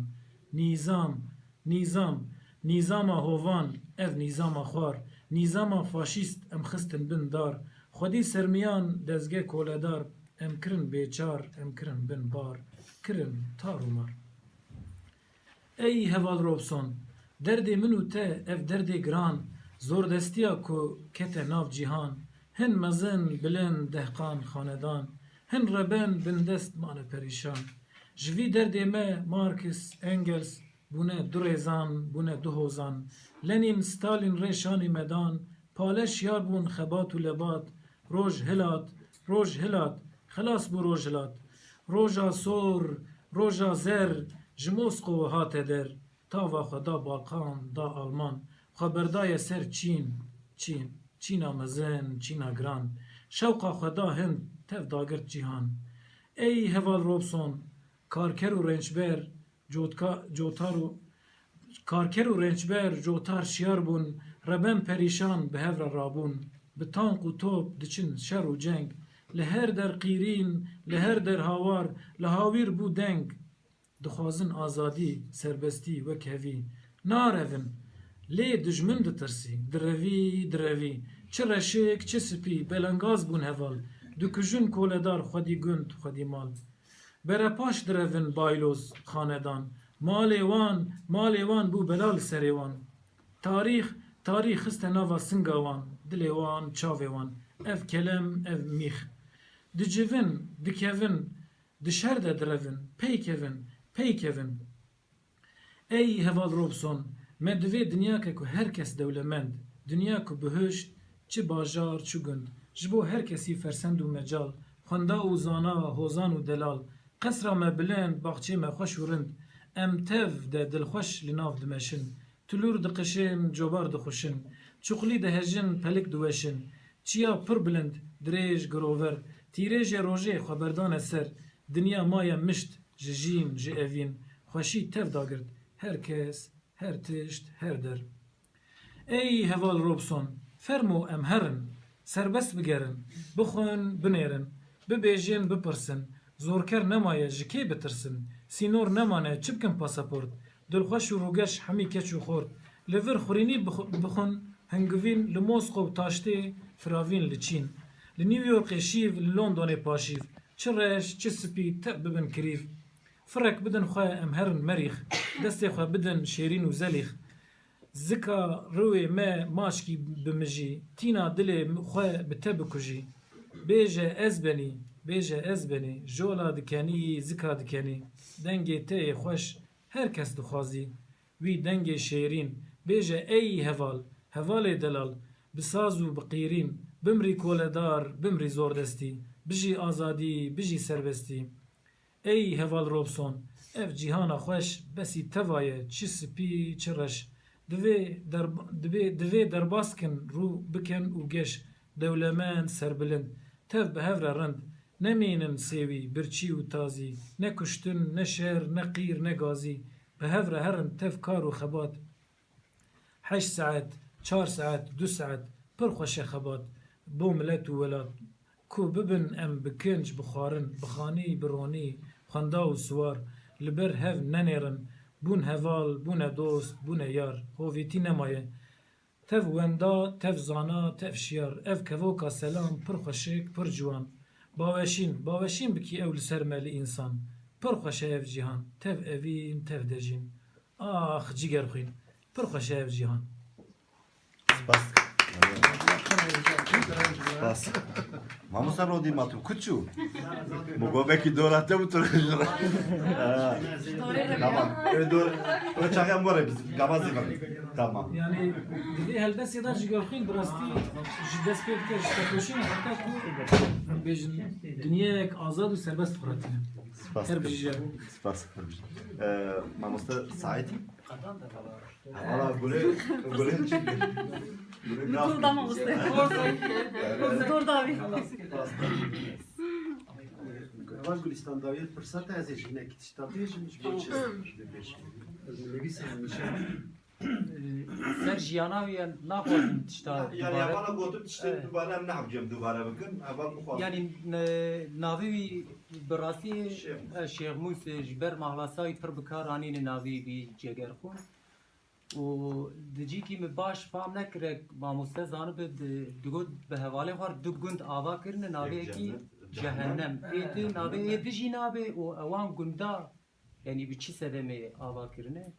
Nîzam, nîzam, nîzama hovan, ev nîzama xwar, nîzama faşîst em xistin bin dar. Xwedî sermiyan dezge koledar, em kirin bêçar, em kirin bin bar, kirin tar û mar. Ey heval Robson, derdê min û te ev derdê giran, zordestiya ku kete nav cîhan, hin mezin, bilind, dehqan, xanedan, hin reben, bindest mane perîşan. Ji vî derdê me Marx, Engels bûne du rêzan, bûne du hozan. Lenîn, Stalîn rê şanî me dan, pale şiyar bûn xebat û lebat, roj hilat, roj hilat, xilas bû roj hilat. Roja sor, roja zer, ji Moskowa hate der, tava xwe da Balkan, da Alman, xwe berdaye ser Çîn, Çîn, Çîna mezin, Çîna giran, şewqa xwe da Hind, tev dagirt cîhan. Ey heval Robson, karker û rênçber, cotka-, cotar û, karker û rênçber, cotar şiyar bûn, reben perîşan bi hev re rabûn. Bi tank û top diçin şer û ceng, li her der qîrîn, li her der hawar, li hawîr bû deng. Dixwazin azadî, serbestî wek hevî. Narevin. Lê dijmin ditirsî. Direvî, direvî. Çi reşik, çi spî, belengaz bûn heval. Dikujin koledar xwedî gund, xwedî mal. Berepaş direvin bayloz, xanedan. Malê wan, malê wan bû bela li serê wan. Tarîx, tarîx xiste nava singa wan, dilê wan, çavê wan. Ev kelem, ev mîx. Dicivin, dikevin, di şer de direvin, pey kevin, pey kevin. Ey heval Robson, me divê dinyake ku her kes dewlemend, dinya ku bihişt, çi bajar, çi gund, ji bo her kesî fersend û mecal, xwenda û zana, hozan û delal, qesra me bilind, baxçê me xweş û rind, em tev de dilxweş li nav dimeşin, Tulûr diqişin, cobar dixuşin, çuqlî dihejin, pelik diweşin. Çiya pir bilind, dirêj, girover, tîrêjê rojê xwe berdane ser, dinya maye mişt, ji jîn, ji evîn, xweşî tev dagirt, her kes, her tişt, her der. Ey heval Robson, fermo em herin, serbest bigerin, bixwin, binêrin, bibêjin, bipirsin, zorker nemaye ji kê bitirsin, sînor nemane çi bikin pasaport, dilxweş û rûgeş hemî keç û xort, li vir xurînî bixu-, bixwin, hingivîn li Moskow taştê, firavîn li Çîn, li New Yorkê şîv, li Londonê paşîv, çi reş, çi spî, tev bibin kirîv. Firek bidin xwe em herin merîx, destê xwe bidin şêrîn û zelîx. Zika riwê me maşkî bimijî, tîna dilê xwe bi te bikujî. Bêje ez benî, bêje ez benî, jola dikenî, zika dikenî. Dengê te yê xweş her kes dixwazî. Wî dengê şêrîn, bêje ey heval, hevalê delal, bi saz û bi qîrîn, bimrî koledar, bimrî zordestî, bijî azadî, bijî serbestî. Ey heval Robson, ev cîhana xweş besî teva ye, çi spî, çi reş. Divê derb-, divê, divê derbas kin, rû bikin û geş, dewlemend, serbilind, tev bi hev re rind, Nemînin sêwî, birçî û tazî, ne kuştin, ne şer, ne qîr, ne gazî, bi hev re herin tev kar û xebat. Heşt saet, çar saet, du saet, pir xweş e xebat, bo milet û welat. Ku bibin em bi kinc, bi xwarin, bi xanî, bi ronî, xwenda û siwar, li ber hev nenêrin, bûn heval, bûne dost, bûne yar, hovîtî nemaye. Tev wenda, tev zana, tev şiyar, ev kevoka selam, pir xweşik, pir ciwan. Baweşîn, baweşîn bikî ew li ser me li însan. Pir xweş e ev cîhan, tev evîn, tev dejîn. Ax, cigerxwîn, pir xweş e ev cîhan. Spas. Spas. Mamosta Rodî, ma tu kuçû? Mu go belkî dora te û tu re ji re. Ha. Tamam. Öyle doğru. O çağa mı var biz? Gavazî var. Tamam. Yani, divê helbestê de cigerxwîn bi rastî ji dest pê bike, ji tekoşîn heta ku, bêjin, dinyayek azad û serbest xwe re tîne. Spas. Her bijî. Spas. Her bijî. Ee, Mamosta Said. Valla gule, gule çi? Gule Min gaz. Dor da mamoste. Dor da wî. Gava Gulistan dawiye firsat ez ê jinekî tişta bêjim, ji bo çi? Ji bo çi? Ez nivîsam nîşan. Ser jiyana wî em naxwazin tişta Yani dubare. Hevala gotim tiştê Evet. dubare em nehewcem dubare bikin. Heval bixwazin. Yani ne-, navê wî bi rastî Şêx. e, Şêx Mûs e, ji ber mahlasa wî pir bi kar anîne navê wî Cegerxwîn. Û di cîkî min baş fam nekirek, mamoste zanibe di-, digot bi hevalê xwe re du gund ava kirine, navê Yek yekî cennet, Cehennem. cehennem. Ê di navê ê di jî nabe û ewan gunda, yanî bi çi sedemê ava kirine?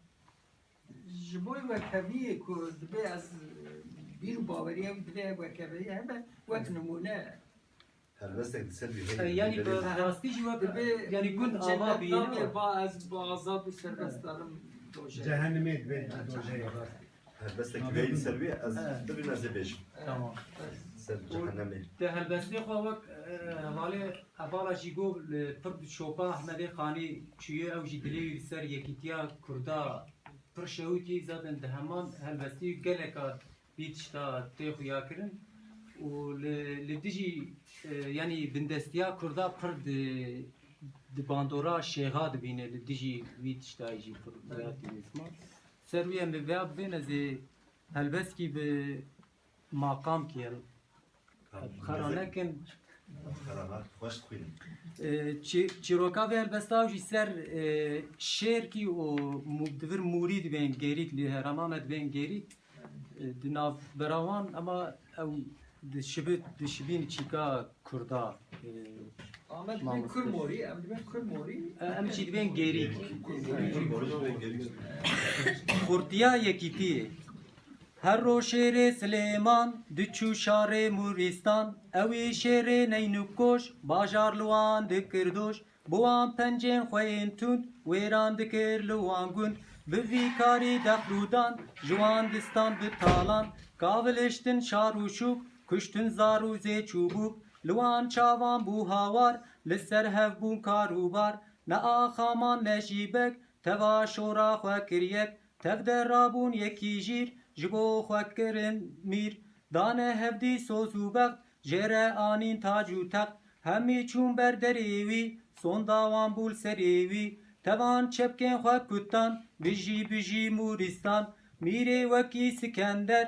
Ji bo wekeviyê ku dibe ez, e, bîr û baweriya wî dibe wekeviyê hebe, wek nimûne. Helbestek li ser wî E, heye, yanî belê. bi rastî jî wek, Dibe yanî gund cennet ava bîne. Nabê va ez bi azad û serbest darim dojê. Cehennemê dibe dojê. Helbestek li heye ser wî ez Evet. bibîne ez ê bêjim. Tamam. Ser cehennemê. Te helbestê xwe wek, e, hevalê hevala jî got li pir bi şopa Ehmedê Xanî çûye, ew jî dilê wî li ser yekîtiya Kurda pir şewitî, zaten di heman helbestî geleka vî tişta tê xuya kirin û li, li dijî, e, yanî bindestiya Kurda pir di, di bandora şêxa dibîne, li dijî vî tiştayê jî pir xuya tîne ziman. Ser wî em bi vêya bibên ez ê helbestkî bi maqamkî el xera nekin. Xera nekin, xweş dixwînin. E, çî-, çîroka vê helbesta jî ser, e, şêrkî û mu-, di vir mûrî dibên gêrîk, li herêma me dibên gêrîk. E, di navbera wan, ema ew dişibi-, dişibîn çîka Kurda, e, Ahmet bin mamoste. Kurmorî, em dibên Kurmorî. E, em jî dibên gêrîk. Kurmorî, Kurmorî dibên gêrîk. Xurtiya yekîtiyê. Her ro şêrê Silêman, diçû şarê Mûrîstan, ewî şêrê neynûkoş, bajar li wan dikir doş, bi wan pencên xwe yên tund, wêran dikir li wan gund, bi vî karî dexlûdan, ji wan distan bi talan, kaviliştin şar û şûk, kuştin zar û zêç û bûk, li wan çavan bû hawar, li ser hev bûn kar û bar, ne axaman ne jî bek, teva şora xwe kir yek, tev de rabûn yekî jîr, ji bo xwe kirin mîr. Dane hevdî soz û bext, jê re anîn tac û text. Hemî çûn ber derê wî, sonda wan bû li serê wî. Tevan çepkên xwe kutan, bijî, bijî Mûrîstan. Mîrê wekî Sikender,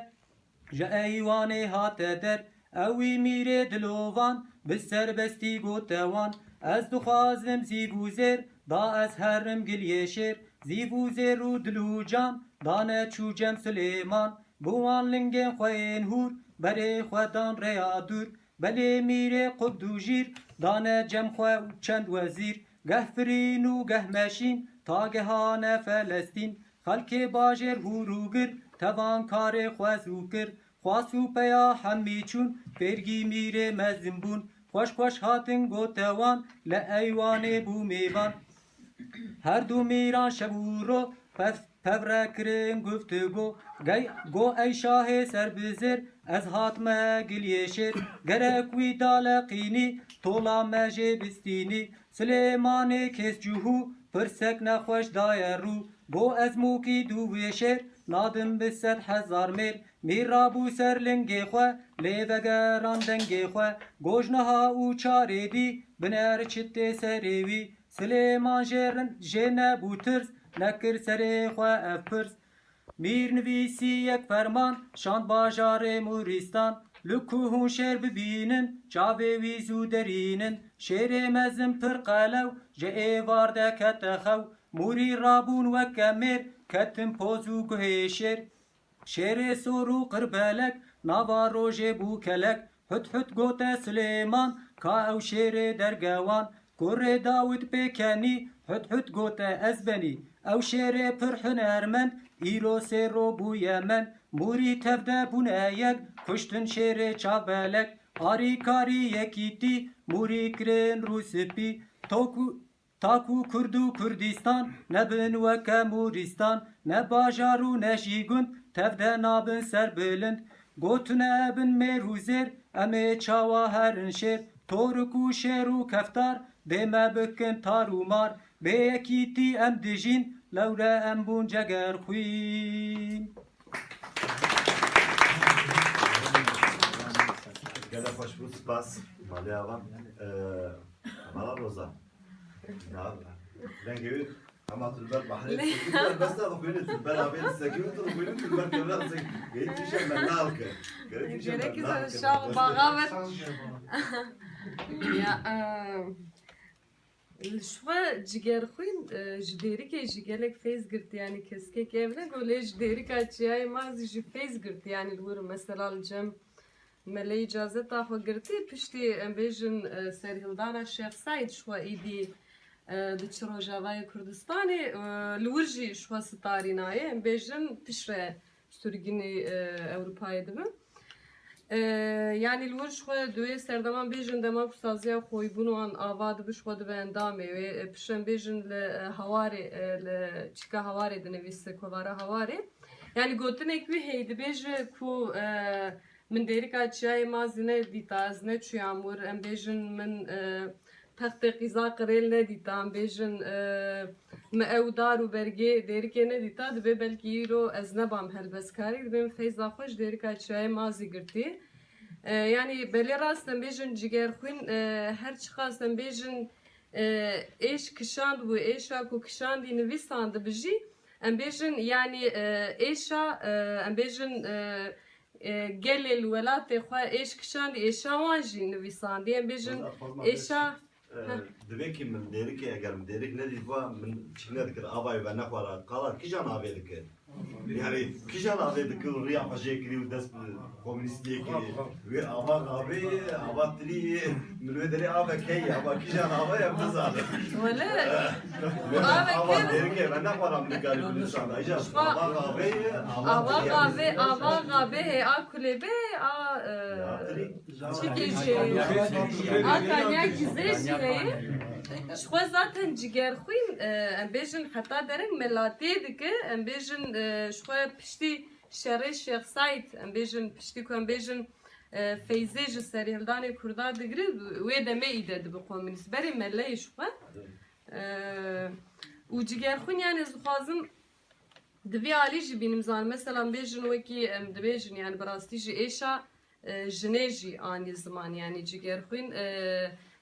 ji eywanê hate der. Ewî mîrê dilovan, bi serbestî gote wan. Ez dixwazim zîv û zêr, da ez herim giliyê şêr. Zîv û zêr û dil û can, dane çû cem Silêman. Bi wan lingên xwe yên hûr, berê xwe dan rêya dûr. Belê mîrê qubd û jîr, dane cem xwe û çend wezîr. Geh firîn û geh meşîn, ta gehane Felestîn. Xelkê bajêr hûr û gir, tevan karê xwe zû kir. Xwast û peya hemî çûn, fêrgî mîrê mezin bûn. Xweş xweş hatin gote wan, li eywanê bû mêvan. Her du mîran şev û ro, pev, pev re kirin guftûgo. Gey, go ey şahê serbizêr, ez hatime giliyê şêr. Gerek wî daleqînî, tola me jê bistînî. Silêmanê kêscihû, pirsek nexweş daye rû. Go ez mûkî dûvê şêr, nadim bi sed hezar mêr. Mîr rabû ser lingê xwe, lê vegeran dengê xwe. Goj niha û çarê dî, bineriçit tê serê wî. Silêman jê rind jê nebû tirs, nekir serê xwe ev pirs. Mîr nivîsî yek ferman, şand bajarê Mûrîstan. Li ku hûn şêr bibînin, çavê wî zû derînin. Şêrê mezin pir qelew, ji êvar de kete xew. Mûrî rabûn weke mêr, ketin poz û guhê şêr. Şêrê sor û qirbelek, nava rojê bû kelek. Hut hut gote Silêman, ka ew şêrê dergewan. Kurê Dawid pê kenî, hut hut gote ez benî. Ew şêrê pir hunermend, îro sê ro bûye mend. Mûrî tev de bûne yek, kuştin şêrê çavbelek. Arîkarî yekîtî, Mûrî kirin rûspî. Tok û Tak û Kurd û Kurdistan nebin weke Mûrîstan, ne bajar û ne jî gund, tev de nabin serbilind. Gotine bin mêr û zêr, em ê çawa herin şêr, torik û şêr û keftar, dê me bikin tar û mar, bê yekîtî em dijîn, lewre em bûn cegerxwîn. Gelek xweş bû, spas. Malê ava. Ee, Mala Roza. Ya, dengê wî hema tu li ber behrê sekî, tu ber besta dixwînî, tu li ber avê disekî û tu dixwînî, tu li ber kevra disekî. Gerek tîşe mela bike. Gerek tîşe Gerek mela bike. Şax baxa ve. Ya, e, li şixwe Cigerxwîn, e, ji Dêrikê jî gelek feyz girtî, yanî keskek ev ne go, lê ji Dêrika Çiyayê Mazî jî feyz girtî, yanî li wir mesela li cem Mele îcazeta xwe girtî, piştî em bêjin, e, serhildana Şêx Seîd ji xwe îdî, e, diçi Rojavayê Kurdistanê, e, li wir jî ji xwe sitarî nayê, em bêjin piştre sirgînî, e, Ewropayê dibe. E, yanî li wir ji xwe di wê serdeman bêjin dema ku saziya xweyîbûn wan ava dibe ji xwe dibe endamê wê, e, piştre em bêjin li, e, Hawarê, e, li çîka Hawarê dinivîse, kovara Hawarê. Yanî gotinek wî heye dibêje ku, e, Min Dêrika Çiyayê Mazî nedîta, ez neçûyam wir, em bêjin min, e, textê qîza qirêl nedîta, em bêjin, e, min ew dar û bergê Dêrikê nedîta, dibê belkî îro ez nebam helbestkarî, dibê min feyza xwe ji Dêrika Çiyayê Mazî girtî. E, yanî belê rast em bêjin Cigerxwîn, e, her çiqas em bêjin, e, êş kişand bû, êşa ku kişandî nivîsandibû jî, em bêjin, yanî, e, êşa, e, em bêjin, e, e, gelê li welatê xwe êş kişandî, êşa wan jî nivîsandî. Em bêjin Xwezî, xwezî êşa, bêjî, e, Heh. Divê kî min Dêrikê, eger min Dêrik nedîtba, min çik nedikir, avayê venexwara. Qala kîjan avê dikir? Yanî kîjan avê dikir û riya xwe jê kirî û dest bi komûnîstiyê kirî? Wê ava avê, ava tirî, min wê derê avek heye, ava kîjan ava ye, em nizanin. Wele, Wê ava avek heye. Dêrikê venexwara min dikarî bi nisan da. Îcar Xwe- ava avê ye, ava tirî ye. Ava avê, ava avê heye, a kulê be, a, e, Ya tirî. Çikê jê. A kanyakî zê jî heye. Ji xwe zaten Cigerxwîn, e, em bêjin heta dereng melatê dike. Em bêjin, e, ji xwe piştî şerê Şêx Seîd, em bêjin piştî ku em bêjin, e, feyzê ji serîhildanê Kurda digire, wê demê îde dibe komûnîst. Berê meleyê ji xwe. E, û Cigerxwîn, yanî ez dixwazim di vî alî jî bînim zanim. Mesela em bêjin wekî em dibêjin, yanî bi rastî jî êşa e, jinê jî anî ziman, yanî Cigerxwîn. E,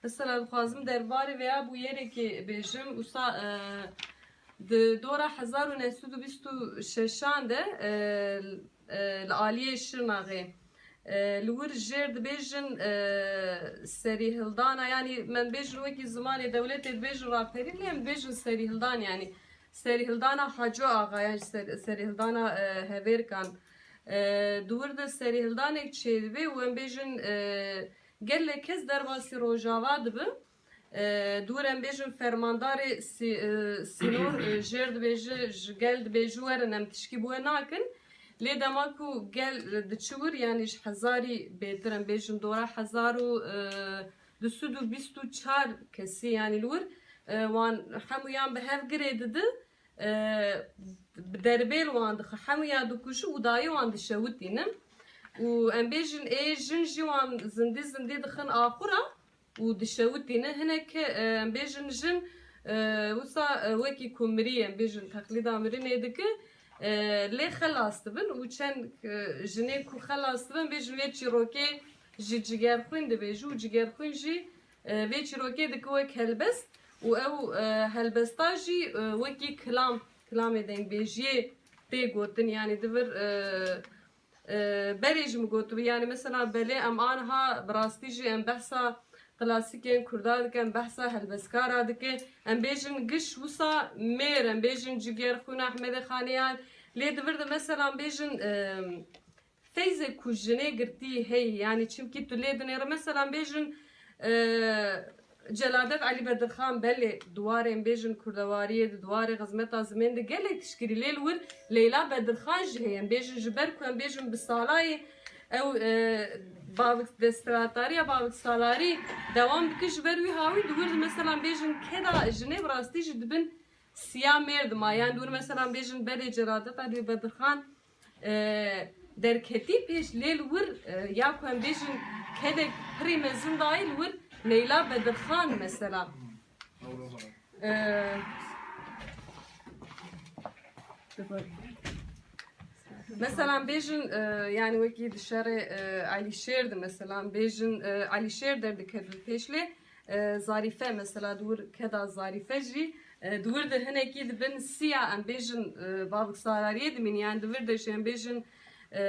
mesela dixwazim derbarê vêya bûyerekê bêjim. Wisa, e, di dora hezar û neh sed û bîst û şeşan de, e, e, li aliyê Şirnaxê, e, li wir jêr dibêjin, e, serîhildana, yanî me dibêjin wekî zimanê dewletê dibêjin raperî, lê em dibêjin serîhildan, yanî serîhildana Haco Axa, yan jî ser-, serîhildana, e, Hevêrkan. E, di wir de serîhildanek çêdibe û em bêjin, e, gelek kes derbasî Rojava dibe. E, di wir em bêjin fermandarê sî-, e, sînor, e, jêr dibêje, ji gel dibêje werin, em tişkî bi we nakin. Lê dema ku gel, e, diçi wir, yanî ji hezarî bêtir, em bêjin dora hezar û, e, du sed û bîst û çar kesî, yanî li wir, e, wan hemûyan bi hev girê didi. E, bi derbêl wan dixe, hemûya dikuje û dayê wan dişewitîne. Û em bêjin ê jin jî wan zindî zindî dixin axura û dişewitîne. Hinek, e, em bêjin jin, e, wisa, e, wekî ku mirî, em bêjin teqlîda mirinê dike. e, lê xelas dibin û çend, e, jinê ku xelas dibin, bêjin vê çîrokê ji Cigerxwîn dibêje û Cigerxwîn jî, e, vê çîrokê dike wek helbest û ew, e, helbesta jî, e, wekî kilam, kilamê dengbêjiyê tê gotin, yanî di vir, e, e, berê jî min gotibû, yanî mesela belê em aniha bi rastî jî em behsa klasîkên Kurda dikin, behsa helbestkara dike. Em bêjin giş wisa mêr, em bêjin Cigerxwîn, Ehmedê Xaniyan. Lê di vir de mesela em bêjin, e, feyzê ku jinê girtî heye, yanî çimkî tu lê dinêre, mesela em bêjin, e, Celadet Elî Bedirxan, belê di warê em bêjin kurdewariyê de, di warê xizmeta zimên de gelek tişt kirî, lê li wir Leyla Bedirxan jî heye. Em bêjin ji ber ku em bêjin bi salayê ew, e, bavik desthilatdariya bavik salarî dewam dike, ji ber wî hawî di wir de mesela em bêjin keda jinê bi rastî jî dibin siya mêr dima. Yanî di wir mesela em bêjin belê Celadet Elî Bedirxan e, derketî pêş, lê li wir, e, ya ku em bêjin kedek pirî mezin dayî li wir Leyla Bedirxan mesela. E, mesela em bêjin, e, yanî wekî di şerê, e, Elîşêr de mesela em bêjin, e, Elîşêr derdikeve pêş lê, e, Zarîfe mesela di wir keda Zarîfe jî, e, di wir de hinekî dibin siya, em bêjin, e, bavik salariyê dimîn, yan di vir de jî em bêjin, e,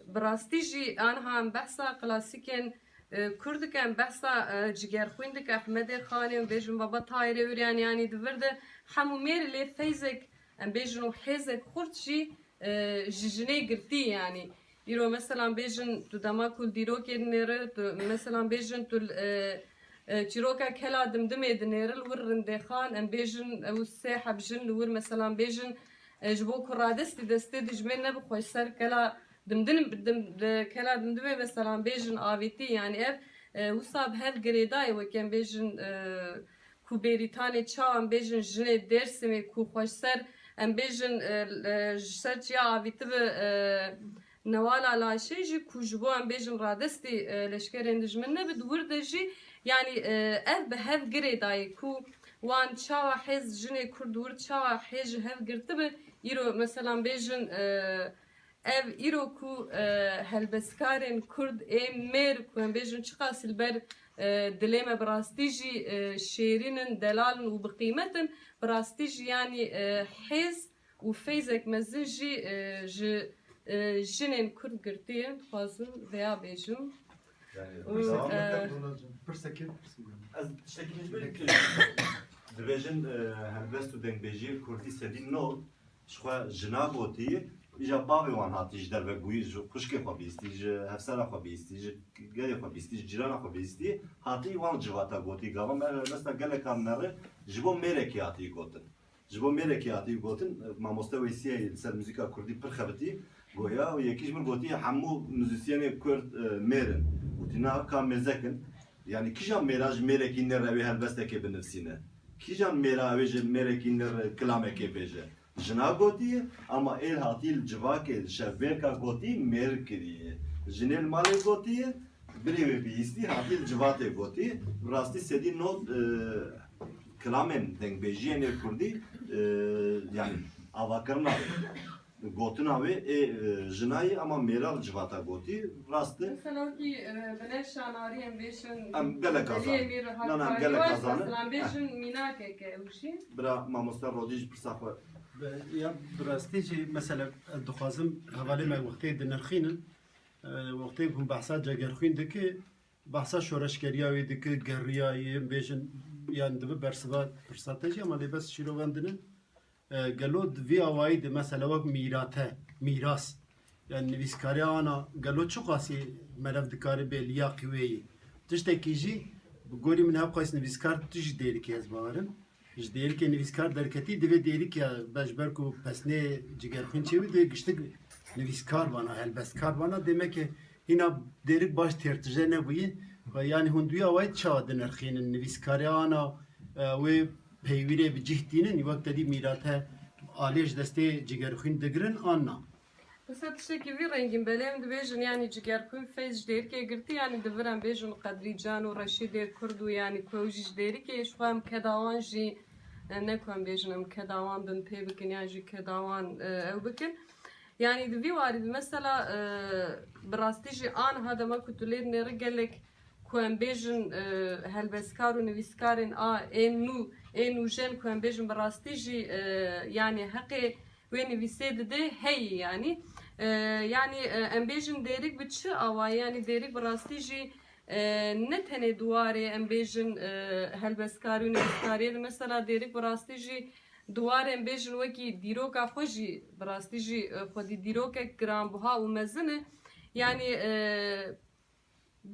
bi rastî jî aniha em behsa klasîkên, e, Kurd dikin, em behsa, e, Cigerxwîn dikin, Ehmedê Xanê, em bêjin Baba Tahirê Uryan, yanî di vir de hemû mêr lê feyzek, em bêjin û hêzek xurt jî e, ji jinê girtî, yanî îro mesela bêjin tu dema ku li dîrokê dinêre, tu mesela bêjin tu, e, e, çîroka Kela Dimdimê dinêre li wir Rindêxan, em bêjin ew sê heb jin li wir mesela bêjin, e, ji bo ku radestî destê dijmên nebe xweşser Kela Dimdim, Dim-, de, Kela Dimdimê mesela bêjin avêtî, yanî ev, e, wisa bi hev girêdayê weke em bêjin, e, ku Bêrîtanê çawa em bêjin jinê Dêrsimê ku xweşser em bêjin, e, e, ji ser çiya avîtibe, e, Newala Laşê jî ku ji bo em bêjin radestî, e, leşkerên dijmin nebe di wir de jî, yanî, e, ev bi hev girêdayî ku wan çawa hêz jinê Kurd di wir çawa hêz ji hev girtibe, îro mesela em bêjin, e, Ev îro ku, e, helbestkarên Kurd ê mêr ku em bêjin çiqas li ber, e, dilê me bi rastî jî, e, şêrîn in, delal in û bi qîmet in, bi rastî jî yanî, e, hêz û feyzek mezin jî, e, ji, e, jinên Kurd girtiye. Dixwazim vêya bêjim. Yani, Û, devam e, et, Donacığım. Pirsekê pirsî. Ez tiştekî ji ber dibêjin, e, helbest û dengbêjiyê Kurdî sedî nod ji xwe jina gotî, îja bavê wan hatî ji derve bûyî, ji xwişkê xwe bîstî, ji hevsera xwe bîstî, ji gelê xwe bîstî, ji cîrana xwe bîstî, hatî wan civata gotî. Gava me helbesta geleka nere ji bo mêrekî hatî gotin. Ji bo mêrekî hatî gotin, mamoste Weysîyê li ser muzîka kurdî pir xebitî, goya û yekî ji min gotî, hemû muzîsyenê kurd, e, mêr in. Gotî, na, ka mêzek in. Yanî kîjan mêra ji mêrekî nêr re wê helbestekê binivîsîne? Kîjan mêra wê ji mêrekî nêr re kilamekê bêje? Jina gotiye, ama êl hatî li civakê, li şevbêrka gotî mêr kiriye. Jinê li malê gotiye, birê wê bihîstî, hatî li civatê gotî. Rastî sedî nod, e, kilamên dengbêjiyên ê kurdî, e, yanî avakirina wê, gotina wê ê, e, jinayî, ama mêra li civata gotî, rast e. Mesela wekî, e, bi ne şanarî em bêjin, Em gelek Zelî azan. Emîr Na, na, em Hakkari gelek var, azanin. Mesela em bêjin mînakeke ew jî. Bira mamoste Rodî ji pirsa xwe. Be-, ya bi rastî jî mesela ez dixwazim hevalê me wextê dinirxînin, e, wextê ku behsa Cegerxwîn dike, behsa şoreşgeriya wê dike, geriyayê, em bêjin, yan dibe bersiva pirsa te jî, ama lê bes şîrovendin in. E, gelo di vî awayî de mesela wek mîrate, mîras, yani nivîskariya ana gelo çiqasî meriv dikare bê liyaqî wê yî? Tiştekî jî bi gorî min hevqas nivîskar tu jî dêrikê ez bawerim. Ji dêrikê nivîskar derketî, divê dêrikê be ji ber ku pesnê Cigerxwîn çêbû, divê giştik nivîskar bana, helbestkar bana. Demeke hîna dêrik baş têrtije nebûye. Ve yanî hûn duya wayî çawa dinirxînin? Nivîskariya ana, e, wê peywîrê bi cih tînin, wek te dî mîrate alê ji destê Cigerxwîn digirin an na? Mesela tiştekî vî rengîn belê em dibêjin, yanî Cigerxwîn feyz ji dêrikê girtî, yanî di vir em bêjin Qedrî Can û Reşîdê Kurd û yanî ku ew jî ji dêrikê, ji xwe em keda wan jî E, ne ku em bêjin em keda wan bin pê bikin yan jî keda wan, e, ew bikin. Yanî di vî warî de mesela, e, bi rastî jî aniha dema ku tu lê dinêrî gelek ku em bêjin, e, helbestkar û nivîskarên a ên nû, ên nûjen ku em bêjin bi rastî jî, e, yanî heqê wê nivîsê dide heyî yanî. E, yanî, e, em bêjin Dêrik bi çi awayî, yanî Dêrik bi rastî jî, e, ne tenê di warê em bêjin, e, helbestkarî û nivîskariyê de, mesela Dêrik bi rastî jî di warê em bêjin wekî dîroka xwe jî bi rastî jî, e, xwedî dîrokek giranbiha û mezin e. Yanî, e,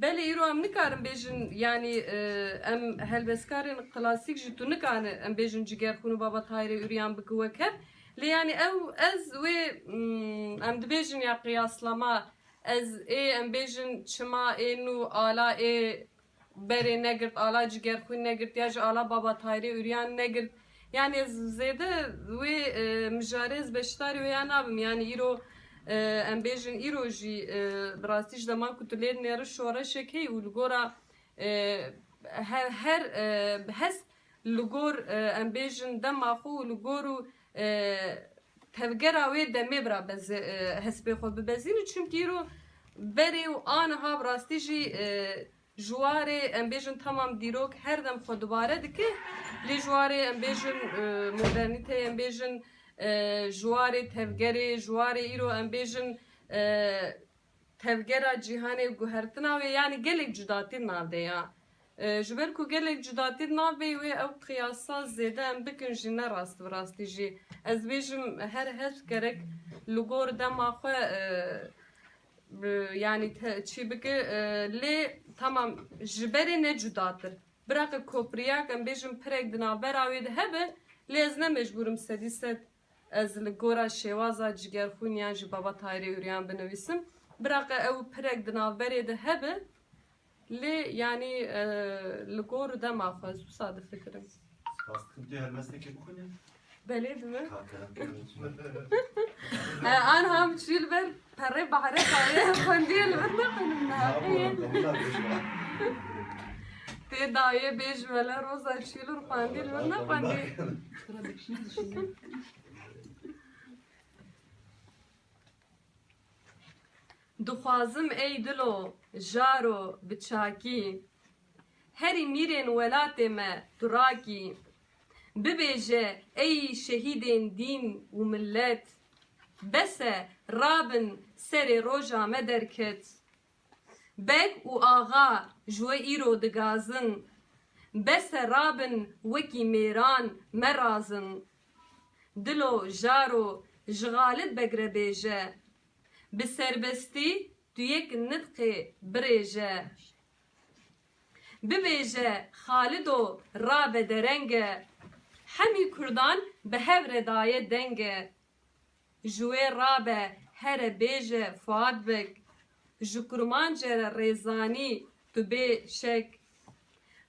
Belê îro em nikarin bêjin, yanî, e, em helbestkarên klasîk jî tu nikane em bêjin Cigerxwîn û Baba Tahirê Uryan bike wek hev. Lê yanî ew ez wê, mm, em dibêjin ya qiyaslama, ez ê em bêjin çima ê nû ala ê berê negirt, ala Cigerxwîn negirt ya jî ala Baba Tahirê Uryan negirt. Yanî ez zêde wê, e, mijarê ez beşdarî wê ya nabim. Yanî îro, e, em bêjin îro jî, e, bi rastî ji deman ku tu lê dinêri şoreşek heye û li gora, e, he-, her, e, hez li gor, e, em bêjin dema xwe û li gor û, e, tevgera wê demê bira beze-, e, hespê xwe bibezîne. Çimkî îro berê û aniha bi rastî jî, e, ji warê, em bêjin, temam dîrok her dem xwe dubare dike. Lê ji warê, em bêjin, e, modernîteyê, em bêjin, e, ji warê tevgerê, ji warê îro, em bêjin, e, tevgera cîhanê, guhertina wê, yanî gelek cudatî di nav de ya. E, ji ber ku gelek cudatî di nav de wê ew qiyasa zêde em bikin jî ne rast bi rastî jî. Ez bêjim her heft gerek li gor dema xwe, e, bi, yanî te-, çî bike, e, lê tamam ji berê ne cudatir. Biraqe kopriyak em bêjin pirek di navbera wê de hebe, lê ez ne mecbûr im sedî sed ez li gora şêwaza Cigerxwîn yan jî Baba Tahirê Uryan binivîsim. Biraqe ew pirek di navberê de hebe, lê yanî, e, li gor û dema xwe ez wisa difikirim. Spas dikim, tu helbestekê bixwîne? Belê dime. Ka kerem kir. E, anha em çû li ber perê bahrê dayê xwendiyê li vir nexwînim niha. Tê dayê bêj wele roza çû li vir xwendiyê li vir nexwendî. Dixwazim ey dilo, jaro, bi çakî, herî mîrên welatê me tu rakî. Bibêje ey şehîdên dîn û millet, bes e rabin serê roja me derket. Beg û axa ji we îro digazin, bes e rabin wekî mêran me razin. Dilo, jaro, ji Xalid Beg re bêje, bi serbestî tu yek nitqê birêje. Bibêje Xalido rabe dereng e, hemî kurdan bi hev re daye deng e. Ji wê rabe here bêje Fuad Beg, ji Kurmancê re rêzanî tu bê şek.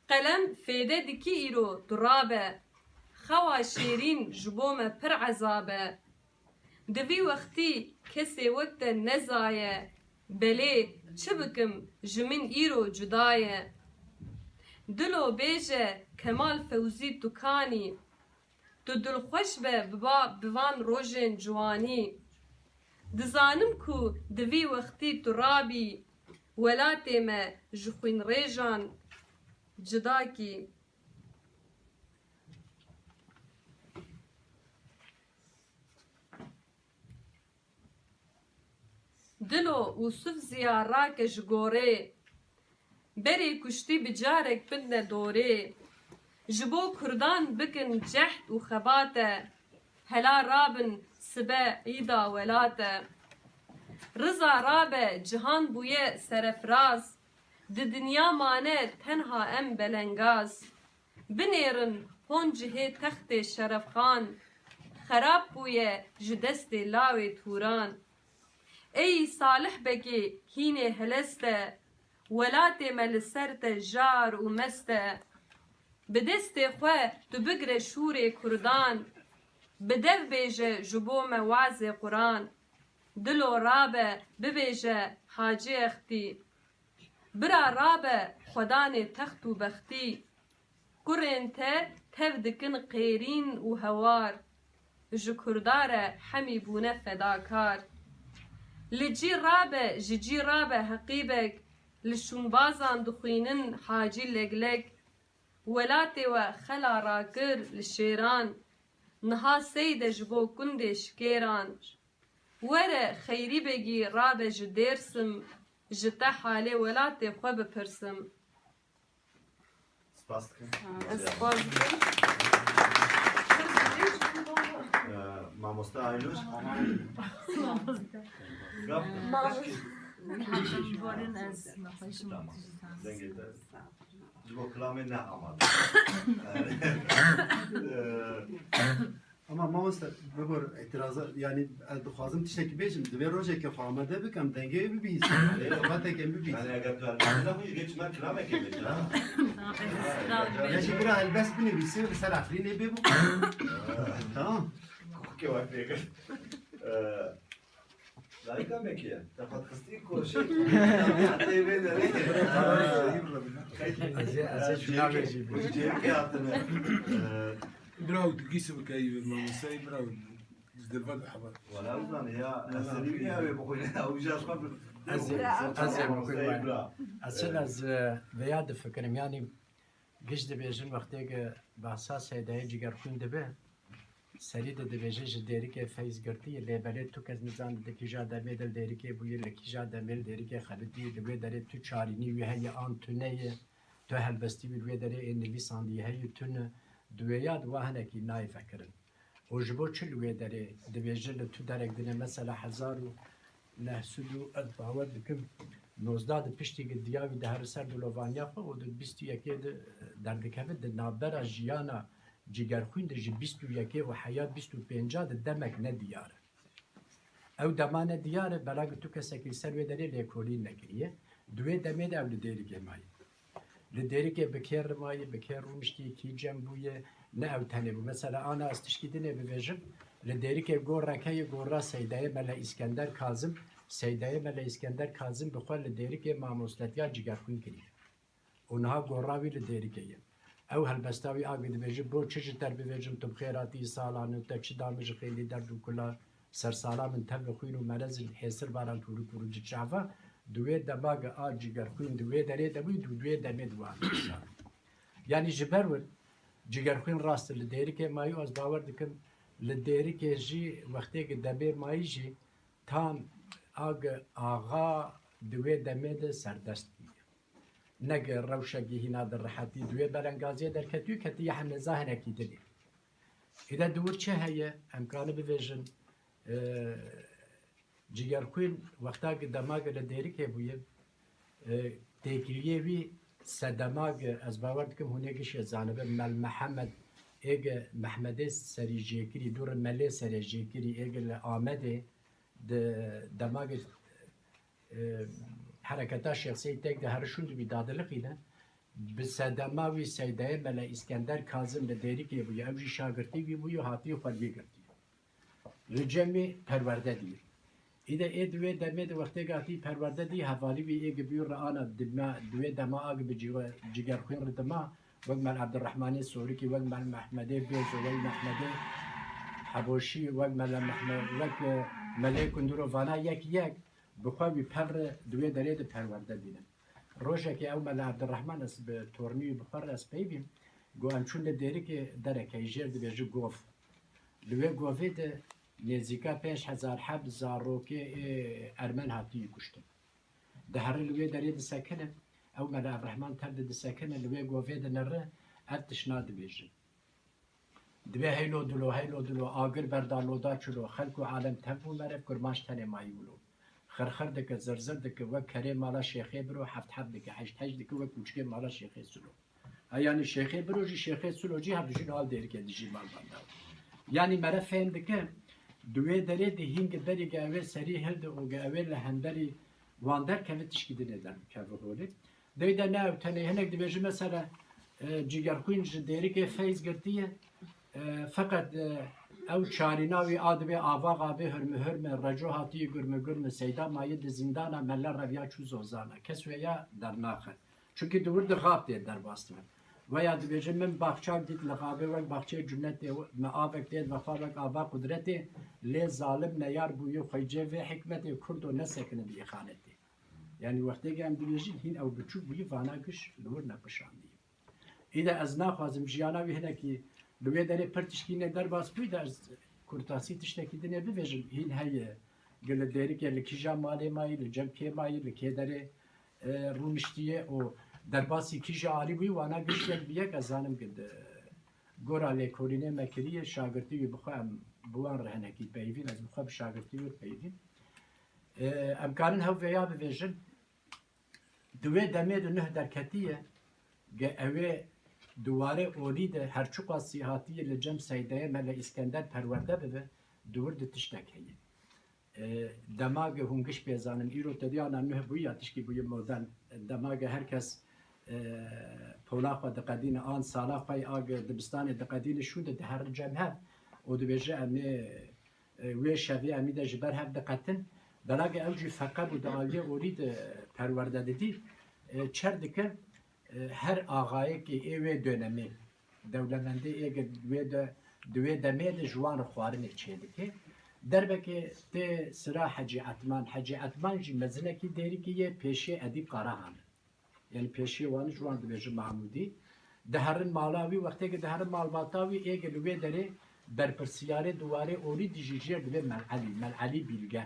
Qelem fêde dikî îro tu rabe, xewa şêrîn ji bo me pir ezab e. Di vî wextî kesê wek te nezaye, belê çi bikim ji min îro cuda ye. Dilo bêje Kemal Fewzî tu kanî, tu dilxweş be bi va-, bi van rojên ciwanî. Dizanim ku di vî wextî tu rabî, welatê me ji xwînrêjan cida kî. Dilo Ûsif Ziya rake ji gorê, berê kuştî bi carek bidne dorê. Ji bo kurdan bikin cehd û xebate, hela rabin sibe îda welate. Riza rabe cihan bûye serefraz, di dinya mane tenha em belengaz. Binêrin hon cihê textê Şerefxan, xerab bûye ji destê lawê Tûran. Ey Salih Begê hînê heleste, welatê me li ser te jar û mest e. Bi destê xwe tu bigire şûrê kurdan, bi dev bêje ji bo me wazê Quran. Dilo rabe bibêje Hacî Extî. Bira rabe xwedanê text û bextî. Kurên te tev dikin qêrîn û hewar, ji Kurda re hemî bûne fedakar. Li cî rabe, ji cî rabe heqîbek, li şûnbazan dixwînin Hacî Legleg. Welatê we xela rakir li şêran, niha seyde ji bo kundê şikêran. Were Xeyrî Begî rabe ji Dêrsim, ji te halê welatê xwe bipirsim. Spas dikim. Ez spas dikim. Ee, Mamoste Aynur. Gap. Tamam. Dengê te. Ji bo kilamê ne amade. Ee, Ama mamoste, bibor îtiraza, yani ez dixwazim tiştekî bêjim, divê rojekê xwe amade bikim, dengê wê bibihîsim. Lê xebateke bibihîsim. Yani eger tu elbise nexwî, yê çima kilamekê bêjin, ha? Ya jî bira helbest binivîsî, li ser Efrînê bê bû. Tamam. Kokê wek pêkir. Ee, Dayika me kî ye? Te xwe dixistî koşê. Tê vê derê. Ez ê, ez ê şuna bêjî. Cêrikê hatine. Ee, Bira û tu gîs bikeyî mamosteyê bira û ji dilva de heval. Wala uzane ya, ez serî ya wê bixwîne, ew jî ez xwe bi-, Ez ê, ez ê bixwîne. Bira. Aslında ez, e, veya difikirim, yani giş dibêjin wextê ki bahsa Seydayê Cigerxwîn dibe, serî de dibêje ji Dêrikê feyz girtiye, lê belê tu kes nizan di kîja demê de li Dêrikê bûye, li kîja demê li Dêrikê xebitiye, li wê derê tu çarînî wî heye an tune ye, tu helbestî wî li wê derê ê nivîsandî heye tune, di wê ya di wa hinekî nayê vekirin. Û ji bo çi li wê derê dibêje li tu derek dine mesela hezar û neh sed û ez bawer dikim nozdeh di piştî ki diya wî dihere ser dilovaniya xwe û di bîst û yekê de derdikeve di navbera jiyana Cigerxwîn de ji bîst û yekê û heya bîst û pênca de demek ne diyar e. Ew dema ne diyar e, belagî tu kesekî li ser wê derê lêkolîn nekiriye. Di wê demê de ew li Dêrikê maye. Li Dêrikê bi kê rimayî, bi kê rûniştî, kî cem bûye, ne ew tenê bû. Mesela ana ez tişkî dinê bivêjim, li Dêrikê goreke ye, gora Seydayê Mele Îskender Kazim, Seydayê Mele Îskender Kazim bi xwe li Dêrikê mamostetiya Cigerxwîn kiriye. Û niha gora wî li Dêrikê ye. Ew helbesta wî a gi dibêje, bo çi ji te re bivêjim, tu bi xêr hatî, salane, te çi da min ji xêlî derd û kula, sersala min tev li xwîn û melez in, hêsir baran tûrû kûrû di çava, di wê dema gi a Cigerxwîn di wê derê de bû, di wê demê di wan. Yanî ji ber wir Cigerxwîn rast li Dêrikê mayî û ez bawer dikim li Dêrikê jî wextê gi demê mayî jî tam a gi axa di wê demê de serdest bûye. Ne gi rewşekî hîna di rihetî di wê belengaziyê derketî û ketiye hemêza hinekî dinê. Îde di wir çi heye? Em kanî bivêjin, e, Cigerxwîn wexta ki dema ki li Dêrikê bûye, e, têkiliyê wî sedema ki ez bawer dikim hûn ê gişê zanibin, Mel Mihemed ê ki Mehmedê serî jêkirî, dûr Melê serê jêkirî, ê ki li Amedê di dema ki e, hereketa Şêx Seîd Tek de herişûn dibî dadiliqîne, bi sedema wî Seydayê Mele Îskender Kazim li Dêrikê bûye, ew jî şagirtî wî bûye û hatiye xwe li wî girtiye. Li cem wî perwerde diye. Îde ê di wê demê de wextê hatî perwerde dî, hevalî wî ê gi bî re ana dima, di wê dema a gi bi Cî-, Cigerxwîn re dima, wek Mel Ebdirrehmanê Sorikî, wek Mel Mehmedê Bêzo, wek Mehmedê Heboşî, wek Mele Mehme-, wek, e, Melê Kunduro vana yek yek, bi xwe wî pel re di wê derê de perwerde dînin. Rojekê ew Mele Ebdirrehman ez bi tornî wî bi xwe re ez pey bîm, got, em çûn li Dêrikê dereke jêr dibêje Gov. Li wê govê de nêzîka pênc hezar heb zarokê ê ermen hatî kuştin. Diherin li wê derê disekinin, ew Mele Ebdirrehman tev de disekinin, li wê govê dinere, ev tiştna dibêjin. Dibê heylo dilo, heylo dilo, agir berda loda çilo, xelk û alem tev bû merev, kurmanc tenê mayî wilo. Xirxir dike, zirzir dike, wek kerê mala şêxê biro, heft heft dike, heşt heşt dike, wek kûçikê mala şêxê silo. Ha, yanî şêxê biro jî, şêxê silo jî, hevdû jî li Dêrikê dijî malbanda. Yanî mere fêm dike, di wê derê de hîn gi berî ge ew ê serî hildi û ge ew ê li hemberî wan derkeve tişkî dinê derbikeve holê. Dey de ne ew tenê, hinek dibêjin mesela, e, Cigerxwîn ji Dêrikê feyz girtiye, e, feqet, e, ew çarîna wî a dibê avaxa bê hurmi hurmi, reco hatiye gurmi gurmi, Seyda maye di zîndana, mele reviya çû zozana. Kes wê ya dernaxe. Çunkî di wir de xap tê derbas dibin. Veya dibêje, min baxçak dît li xabê wek baxçeyê cunetê, me avek tê vexwa wek ava qudretê, lê zalim neyar bûyî xweycê vê hikmetê kurdo nesekinin di îxanetê. Yanî wextê ke em dibêjin hîn ew biçûk bûyî vana giş li wir neqişandî. Îde ez naxwazim jiyana wî hinekî li wê derê pir tiştî ne derbas bûyî de ez kurtasî tiştekî dinê bivêjim. Hîn heye, gi li Dêrikê li kîja malê mayî, li cem kê mayî, li kê derê e, rûniştiye û derbasî kîja alî bûyî wana giş yek bi yek ez zanim gi di gora lêkolînê me kiriye, şagirtî wî bi xwe em bi wan re hinekî peyivîn, ez bi xwe bi şagirtî wî re peyivîn. E, em karin hev vêya bivêjin, di wê demê de nuh derketiye, ge ew ê di warê olî de her çiqasî hatiye li cem Seydeyê Mele Îskender perwerde bibe, di wir de tiştek heye. E, dema ge hûn giş pê zanin, îro te diyana nuh bûyî ya tişkî bûyî modern. Dema ge her kes, e, pola xwe diqedîne, an sala xwe yê a ge dibistanê diqedîne şûnde diherin cem hev û dibêje, em ê, e, wê şevê em î de ji ber hev diqetin. Belage ew jî feqe bû di aliyê olî de perwerde didî. E, çer dike, e, her axayekî ê wê dönemê, dewlemendê ê ge wê de, di wê demê de ji wan re xwarinê çêdike. Derbekê tê sira Hecî Etman. Hecî Etman jî mezinekî Dêrikê ye, pêşiyê Edîb Karahan e. Yanî pêşiyê wan ji wan dibêje Mahmûdî. Diherin mala wî, wextê ke diherin malbata wî, ê ge li wê derê berpirsiyarê di warê olî dijî jêr dibe Melalî, Melalî Bîlge.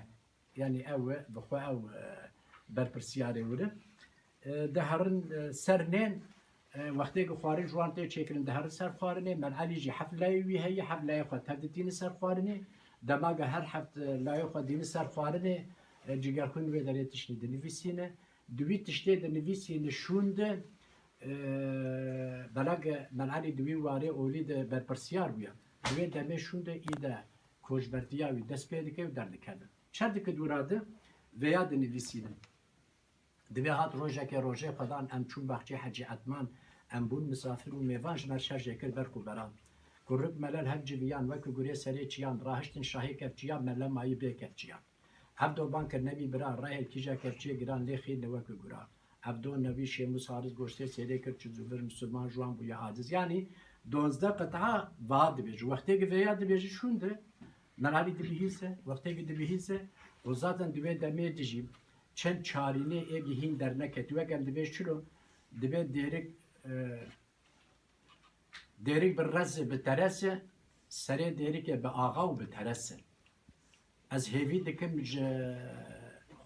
Yanî ew e, bi xwe ew, e, berpirsiyarê wir e. E, diherin, e, ser nên, e, wextê ku xwarin ji wan tê çêkirin, diherin ser xwarinê, Melalî jî heft layê wî heye, heft layê xwe tev ditîne ser xwarinê. Dema ge her heft, e, layê xwe dîne ser xwarinê, e, Cigerxwîn wê derê tiştî dinivîsîne. Di wî tiştê dinivîsîne şûnde, e, belage Melalî di wî warê olî de berpirsiyar bûye. Di wê demê şûnde î de koçbertiya wî dest pê dike û derdikeve. Çer dike dûra de vêya dinivîsînin. Divê hat rojekê rojê xwedan em çûn baxçê Hecî Etman, em bûn misafir û mêvan ji me şerjê kir berq û beran. Kurik Melel hev civiyan, wek gurê serê çiyan, rahiştin şahê kevçiyan, mele mayî bê kevçiyan. Evdo ban kir nebî bira, rehêl kîja kevçiyê giran lê xîr ne wek gura. Evdo newî Şêmûs Haris goştê sêrê kir çi zûvir misilman ji wan bûye aciz. Yanî duwazdeh qit'a va dibêje. Wextê ki vêya dibêje şûnde, Melalî dibihîse, wextê ki dibihîse, û zaten di wê demê de jî çend çarînê ê gihîn derneketî. Wek em dibêj çilo, dibê Dêrik, e, Dêrik bi reze, bi terese, serê Dêrikê bi axa û bi terese. Ez hêvî dikim ji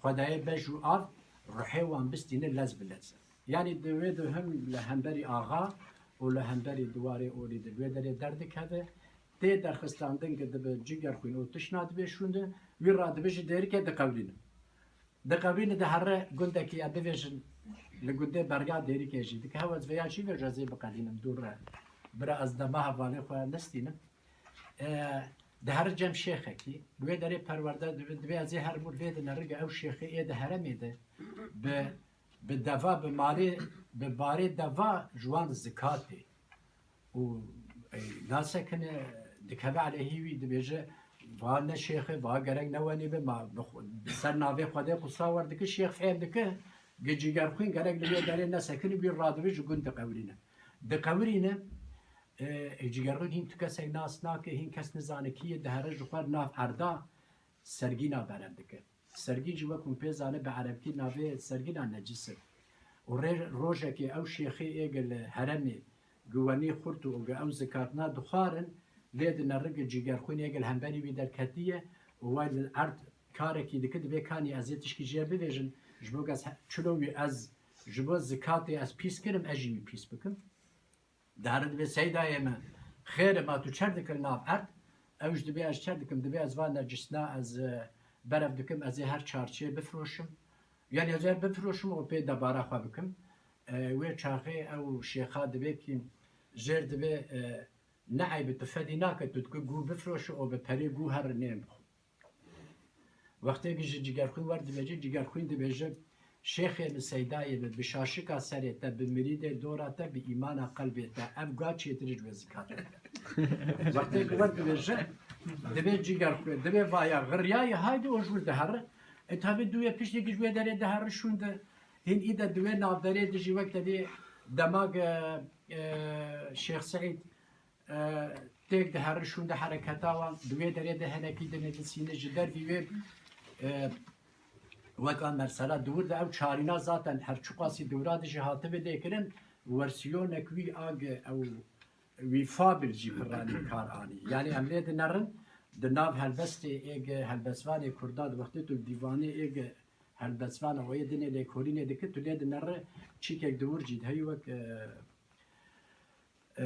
Xwedayê bej û av ruhê wan bistîne lez bi lez. Yanî di wê de him li hemberî axa û li hemberî diwarê olî di wê derê derdikeve, tê derxistandin ki dibe Cigerxwîn û tişna dibê şûnde, wî radibe ji Dêrikê diqewrîne. Diqewîne dihere gundekî, em bivêjin li gundê beriya Dêrikê jî. Dike hew ez vêya çi vêjo ez ê biqedînim dûr re. Bira ez dema hevalê xwe nestînim. E, dihere cem şêxekî. Wê derê perwerde dibe, divê ez ê herim û lê dinerim, ew şêxê ê di heremê de bi, bi deva, bi marê, bi barê deva ji wan zikatê. Û, e, nasekine, dikeve aleyhî wî, dibêje, va ne şêx e, va gerek ne wenî be, ma bi xwe, bi ser navê Xwedê qûsa wer dike, şêx fêm dike, gi Cigerxwîn gerek li wê derê nesekine, wî radibe ji gund diqewirîne. Diqewirîne, e, e, Cigerxwîn hîn tu kesek nas nake, hîn kes nizane kî ye, dihere ji xwe nav erda Sergîna berev dike. Sergîn jî wek hûn pê zane bi erebkî navê Sergîna necis e. Û rê-, rojekê ew şêxê ê ge li heremê gi wenî xurt û gi ew zikatna dixwarin, lê di nerig Cigerxwîn ê ge li hemberî wî derketiye û way li erd karekî dike, dibê kanî ez ê tişkî jê bivêjim, ji bo ez he-, çilo wî ez ji bo zikatê ez pîs kirim, ez jî wî pîs bikim. Dihere dibê Seydayê min, xêr e, ma tu çer dikir nav erd? Ew jî dibê ez çer dikim, dibê ez va necisna, ez, e, berev dikim, ez ê her çarçiyê bifiroşim. Yanî ez ê her bifiroşim û pê debara xwe bikim. E, wê çaxê ew şêxa dibê kî jêr dibê, e, ne eyb e, tu fedî nake, tu dikî gû bifiroşi û bi perê gû her nêm bixwe. Wextê ki ji Cigerxwîn wer dibêje, Cigerxwîn dibêje, şêxê min Seydayê min, bi şaşika serê te, bi mirîdê dora te, bi îmana qelbê te, ev ga çêtir ji wê zikatê te. Wextê ki wer dibêje, dibê Cigerxwîn, dibê vaya, xiryayê, haydi û ji wir dihere. E, tabî dûyê piştî ki ji wê derê dihere şûnde, hîn î de di wê navberê de jî wek te dî Dema ge, e, Şêx Seîd, e, têk diherin şûnde hereketa wan, di wê derê de hinekî dinivîsîne ji dervî wê, e, wek a mesela di wir de ew çarîna zaten her çiqasî di wira de jî hatibe lêkirin, wersîyonek wî a ge ew wî fabil jî pirranî kar anî. Yanî em lê dinerin, di nav helbestê ê ge helbestvanê Kurda di wextê tu dîvanê ê ge helbestvana wê dinê lêkolînê dike, tu lê dinere çîkek di wir jî de heyî wek, e, e,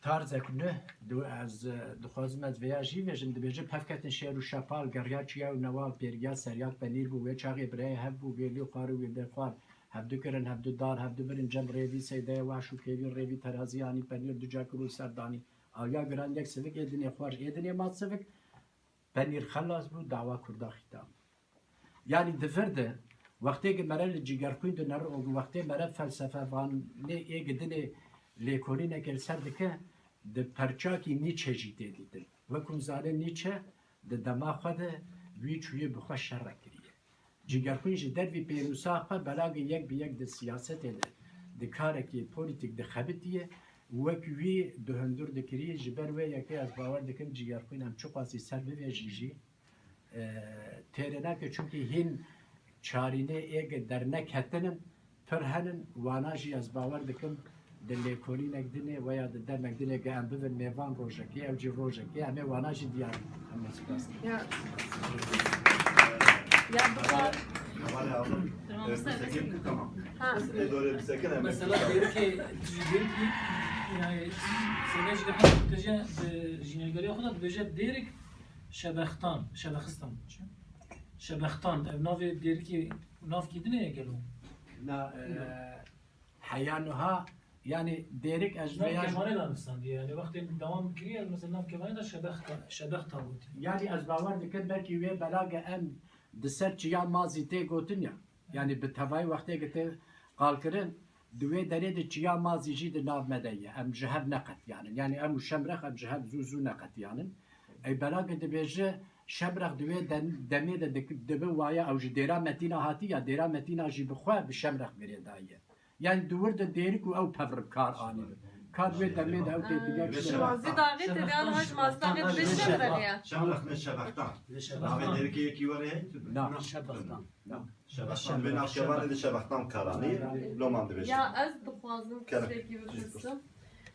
tarzek nû, di-, ez, e, dixwazim ez vêya jî vêjim, dibêje pevketin şêr û şepal, geriya çiya û newal, pêrgiya seriyat penîr bû, wê çaxê birayê hev bû, wêlî xwar û wêlê xwar, hevdu kirin, hevdu dar, hevdu birin cem rêvî seydeyê waş û kêvî rêvî terazî anî penîr du ca kir û ser danî. Awiya giran yek sivik ê dinê xwar, ê dinê mat sivik, penîr xelas bû, dawa Kurda xîtan. Yanî di vir de, wextê ki mere li Cîgerxwîn dinere û wextê mere felsefevanê ê gidinê lêkolîneke li ser dike, di perçakî Nîçe jî tê dîtin. Wek hûn zanên Nîçe di dema xwe de wî çûyê bi xwe şerre kiriye. Cîgerxwîn ji dervî pênûsa xwe belagê yek bi yek di siyasetê de, di karekî polîtîk de xebitiye, wek wî di hundir dikirî, ji ber wê yekê ez bawer dikim Cîgerxwîn em çiqasî ser bivêjî jî, e, têrê nake, çunkî hîn çarînê ê ge derneketinin, pir henin, wana jî ez bawer dikim, di lêkolînek dinê veya di demek dinê ge em bibin mêvan rojekê, ew jî rojekê, em ê wana jî diyar bikin. Em ê spas dikin. Ya. Ya, bu kadar. Hevalê aldım. Tamam, e, sen bisekin, tamam. Ha. E, doğru bisekin, hemen. Mesela, dêrikê, dêrikê, yani, Sêvê ji heft tije di jînegeriya xwe de dibêje dêrik Şebextan, Şebexistan. Çi? Şebextan, ev navê dêrikê, navkî din e gelo? Na, e, heya nuha, yani dêrik ez Nav vêya kemanê de nivîsandiye, yani wextê dewam kiriye, mesela nav kemanê de Şebexta-, Şebextan gotî. Yani ez bawer dikim belkî wê belage em di ser çiya mazî tê gotin ya. Yani bi tevayî wextê ki tê qalkirin, di wê derê de çiya mazî jî di nav me de ye. Em ji hev neqetiyanin. Yani em û Şemrex em ji hev zû zû neqetiyanin. Ey belage dibêje Şemrex di wê dem-, demê de dik-, dibe waya ew ji dêra Metîna hatî ya, dêra Metîna jî bi xwe bi Şemrex girêdaye. Yani di wir de dêrik û ew pevr bi kar anî. Ka di wê demê de ew têkiliya Şemrex. Mazî daxê te de an haj mazî daxê te de Şemrex ya. Şemrex ne Şebextan. Navê dêrikê yekî were heyî tu bi? Na. Şebextan. Na. Şebextan, vê navkevanê de Şebextan karanî, loman dibêjin. Ya, ez dixwazim tiştekî bipirsim.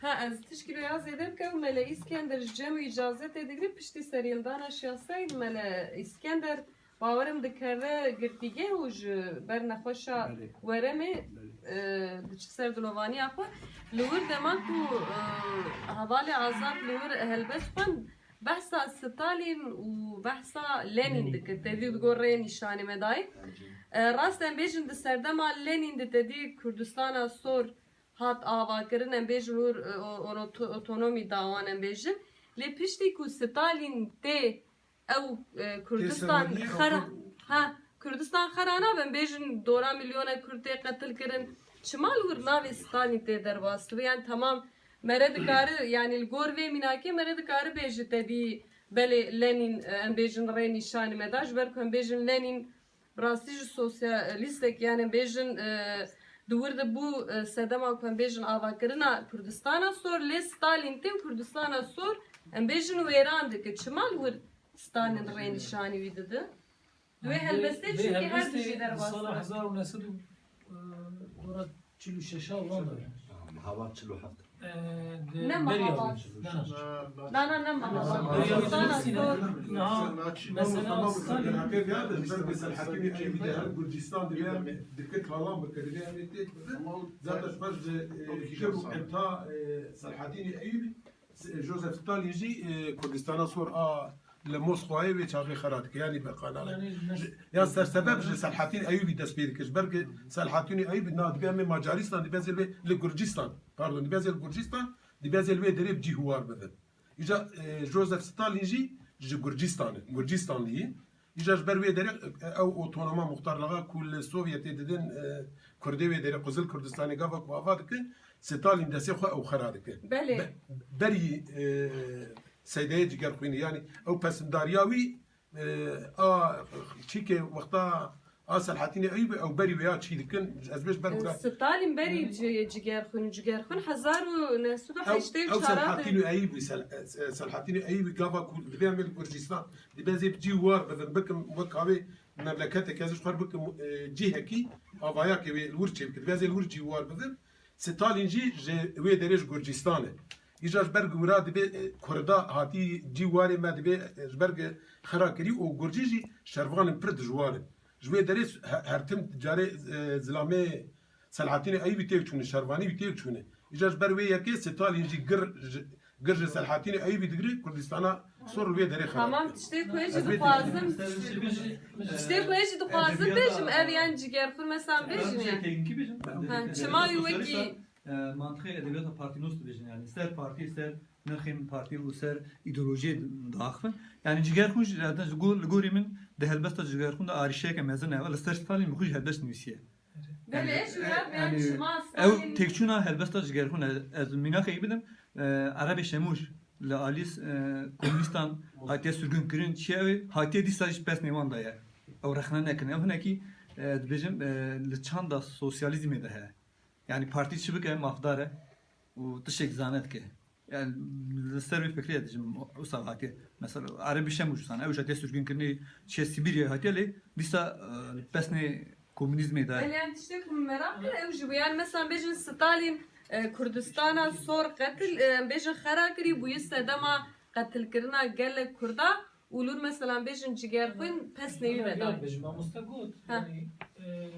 Ha, ez tişkî ya zêde bike û Mele Îskender ji cem û îcazetê digre piştî serhildana Şêx Seîd Mele Îskender bawerim dikeve girtîgeh û ji ber nexweşa weremê, e, diçi ser dilovaniya xwe. Li wir dema ku, e, hevalê Azad li wir helbest xwend, behsa Stalin û behsa Lenîn dike. Tevî digo rê nîşanî me dayî. E, rast em bêjin di serdema Lenîn de tevî Kurdistana Sor hat avakirin, em bêjin wir, e, o-, onoto-, otonomî dawan em bêjin. Lê piştî ku Stalin tê ew, e, Kurdistan xera, ha, Kurdistan xera nabe, em bêjin dora milyonek Kurd tê qetil kirin. Çima li wir navê Stalin tê derbas dibe? Yani temam, mere dikare, yani li gor vê mînakê mere dikare bêje tevî belê Lenîn, e, em bêjin rê nîşanî me da, ji ber ku em bêjin Lenîn bi rastî jî sosyalîstek, yani em bêjin, e, di wir de bû, e, sedema ku em bêjin avakirina Kurdistana Sor, lê Stalin tê û Kurdistana Sor em bêjin wêran dike. Çima li wir Stalin rê nîşanî wî dide? Di wê helbestê çimkî her du jî derbas dibe. Sala hezar û neh sed û, e, çil û şeş a wan de. Meha çil û heft. E, di Ne Meryem. Meha. Na, na, ne meha. Meryem Kurdistana Sor. Niha mesela Stalin. Belkî Selahaddin Eyyubi de her Gurcistan divê em dike talan bike, divê em ê têk bibin. Zaten ji ber ji, e, kir û qebta, e, Selahaddin Eyyubi, Joseph Stalin jî, e, Kurdistana Sor a li Mosxwayê wê çaxê xera dike, yanî bi qanala. Yanî mes- Ji, ya sersebeb ji Selahaddin Eyyubi dest pê dike. Ji ber ki Selahaddin Eyyubi na dibê em ê Macaristan, dibê zêl wê li Gurcistan, pardon, dibê zêl Gurcistan, dibê zêl wê derê bi cî huwar bibin. Îca, e, Joseph Stalin jî ji Gurcistan e, Gurcistanlî ye. Îca ji ber wê derê, e, ew otonoma muxtarlixa ku li Sovyetê didin, e, Kurdê wê derê Qizil Kurdistanê gava ku ava dikin, Stalin destê xwe ew xera dike. Belê. Be-, berî, e, Seydeyê Cigerxwînî, yanî ew pesindariya wî, e, a çîkê wexta A Selhatînê Eyûbî ew berî wê ya çî dikin, ez bêj ber wira. Stalin berî ci-, Cigerxwîn, Cigerxwîn hezar û neh sed û heştê û çar de. Ew, ew Selhatînê Eyûbî, Sel-, e, Selhatînê Eyûbî gava ku divê em ê li Gurcistan, divê ez ê bi cî war bibim, bikim wek havê memleketek, ez ji xwe bikim, e, cihekî, avayakê wê li wir çêbikim, divê ez ê li wir cî war bibim. Stalin jî ji wê derê ji Gurcistan e. Îja ji ber ku wira divê, e, Kurda hatî cî warê me divê, e, ji ber ku xera kirî û Gurcî jî şervanên pir dijwar in. Ji wê derê he-, her tim carê, e, zilamê Selahattinê Eyûbî têk çûne, şervanî wî têk çûne. Îja ji ber wê yekê Stalin jî gir ji, gir ji Selahattinê Eyûbî digire, Kurdistana sor li wê derê xera dike. Tamam, tiştê ku ez jî dixwazim, tiştê ku ez jî dixwazim bêjim, ev yan Cigerxwîn mesan bêjin ya. Ha, çima wî wekî e, mantiqê edebiyata partî nûs dibêjin, yani ser partî, ser nirxên partî û ser îdeolojiyê diaxivin. Yani Cigerxwîn jî zaten ji gor, li gorî min di helbesta Cigerxwîn de arîşeyeke mezin heye, li ser Stalin min xwe jî helbest nivîsiye. Belê, yani, ez ji we, e, yani, yani, şima ew Stalin têkçûna helbesta Cigerxwîn, ez, ez mînakekî bidim, e, Erebê Şemûş li alî, e, komûnîstan hatiye sürgûn kirin, çi ew ê, hatiye dîsa jî pesnê wan de ye. Ew rexne nekin. Ew hinekî, e, dibêjim, e, li çanda sosyalîzmê de heye. Yani partî çi bike, mafdar e û tiştek zane dike. Yani li ser wê fikrê dijim, wisa hatiye. Mesela Erebî Şemûş zane, ew jî hatiye sürgûnkirinê çiye Sîbîryayê hatiye lê dîsa, e, li pesnê komûnîzmê de. Belê, em tiştê ku min meraq kir, ew jî bû. Yani mesela bêjin Stalin, e, Kurdistana sor qetil, e, em bêjin xera kirî, bûye sedema qetilkirina gelek Kurda û lûr mesela bêjin Cigerxwîn pesnê wî veda. Bêjim, mamoste got, ha, yani, e,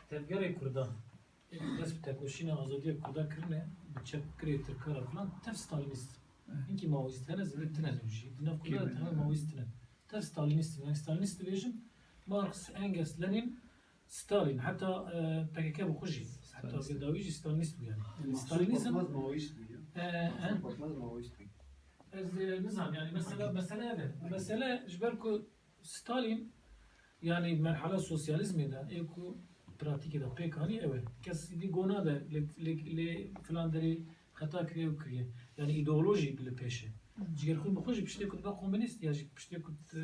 tevgerê Kurdan. Ê ku dest bi tekoşîna azadiya Kurdan kirine, bi çepgirê Tirkan re filan, tev Stalînîst. Evet. Hinkî Maoîst hene, zêde tine ne jî. Di nav Kurdan de tene Maoîst tine. Tev Stalînîst in. Yani Stalînîst dibêjin, Marx, Engels, Lenin, Stalin. Heta, e, P K K bi xwe jî. Heta Stalînîst. Bi dawî jî Stalînîst bû yani. Mahsûm Stalînîzm, Korkmaz Maoîst bû ya. E, he? Mahsûm Korkmaz Maoîst bû. Ez, e, nizam yani. Mesela, mesele ev e. Mesele ji ber ku Stalin, yani merhala sosyalîzmê de, ê ku pratîkê de pêk anî ew e. Kes dî go nade, lê, lê, lê filan derê xeta kiriye û kiriye. Yani îdeolojî li pêş e. Hı. Cigerxwîn bi xwe jî piştê ku dibe komûnîst, ya jî piştê ku, e,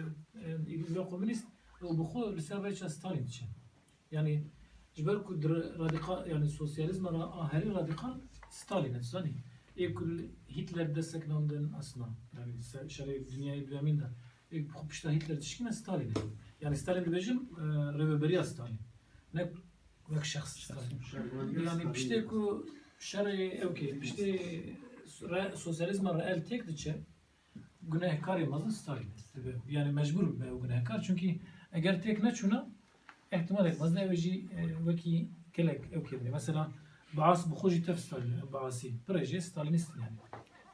e, dibe komûnîst, ew bi xwe li ser rêça Stalin diçe. Yani ji ber ku di ra-, radîkal, yani sosyalîzma ra-, a herî radîkal Stalin e, zanî. Ê ku li Hitler destek nandin aslında. Yani se-, şerê dinyayê duyemîn de. Ê ku pişta Hitler dişkîne Stalin e. Yani Stalin dibêjim, e, rêveberiya Stalin. Ne wek şexs Stalin. Şexs. Yani piştê ku şerê, okey, piştê re-, sosyalîzma reel têk diçe, gunehkarê mezin Stalin e. Yani mecbûr be ew gunehkar. Çünkü eger têk neçûna, ihtimalek mezin ew jî, e, wekî gelek ew kêmine. Mesela Baas bi xwe jî tev Stalin e, Baasî. Pire jê Stalînîst in yani.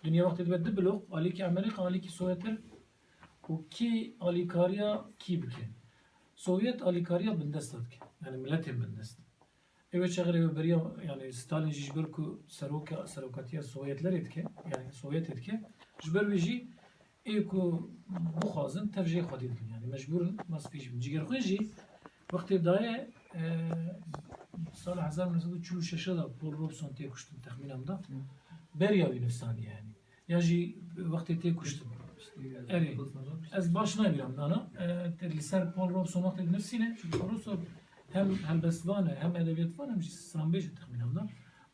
Dinya wextê dibe du blok, alîkî Amerîka, alîkî Sowyeter û kî alîkariya kî bike? Sovyet alîkariya bindesta dike. Yani miletên bindest. Ew ê çaxê rêveberiya, yani Stalin jî ji ber ku seroka, serokatiya Sovyetlerê dike, yani Sovyetê dike, ji ber wî jî ê ku bixwazin tev jê xwedî dikin, yani mecbûr in, mas pê jî bin. Cigerxwîn jî wextê daye, e, sala hezar neh sed û çil û şeş de Paul Robeson tê kuştin, texmîna min de. Beriya wî nivîsandiye yani. Ya jî wextê tê kuştin. Erê, ez baş nabîram dana. E, te li ser Paul Robeson wextê dinivîsîne, çünkü Paul Robeson hem helbestvan e, hem edebiyatvan, hem jî stranbêj e texmînan da.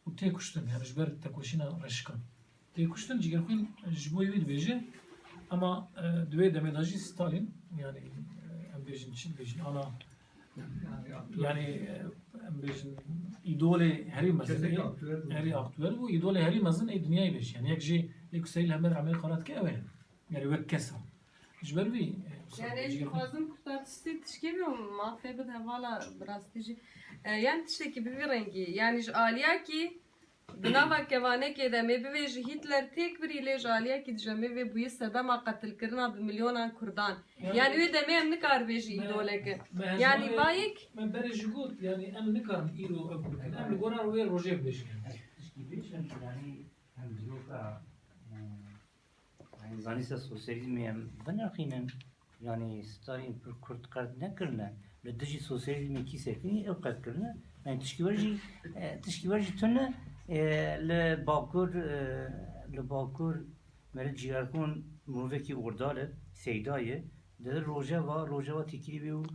Û tê kuştin, yani ji ber tekoşîna reşikan. Tê kuştin, Cigerxwîn ji bo wî dibêje. Ama, e, di wê demê de jî Stalin, yani, e, em bêjin çi dibêjin, ana Yani, e, em bêjin, îdolê herî mezin, herî aktuel bû, îdolê herî mezin ê dinyayê bêjin. Yani, yek jê ê ku serî li hember Amerîka re dike ew e. Yani, wek kes e. Ji ber wî, e, yani, ez dixwazim kurtar tiştê tişkê bî û mafê bide hevala bi rastî jî. E, yani, tiştekî bi vî rengî. Yani, ji aliyakî Di nava kevanekê de me bivêjî Hitler têk birî, lê ji aliyekî dije me vê bûyî sedema qetilkirina bi milyonan Kurdan. Yani wê demê em nikar bêjî îdoleke. Yani vayek. Me berê jî got, yani em nikarin îro ew bikin. Em li gora wê rojê bibêjin. Tişkî bêjin, yani em dîroka, e, Yanî zanîsta sosyalîzmê em binirxînin, yanî Stalîn pir kurt qet nekirine, li dijî sosyalîzmê kî sekinî ew qet kirine. Yanî tişkî we jî, e, tişkî we jî tune, e, li Bakur, e, li Bakur Meriv Cîgerxwîn mirovekî ordal e, seyda ye. Di rojeva, rojeva têkilî bê û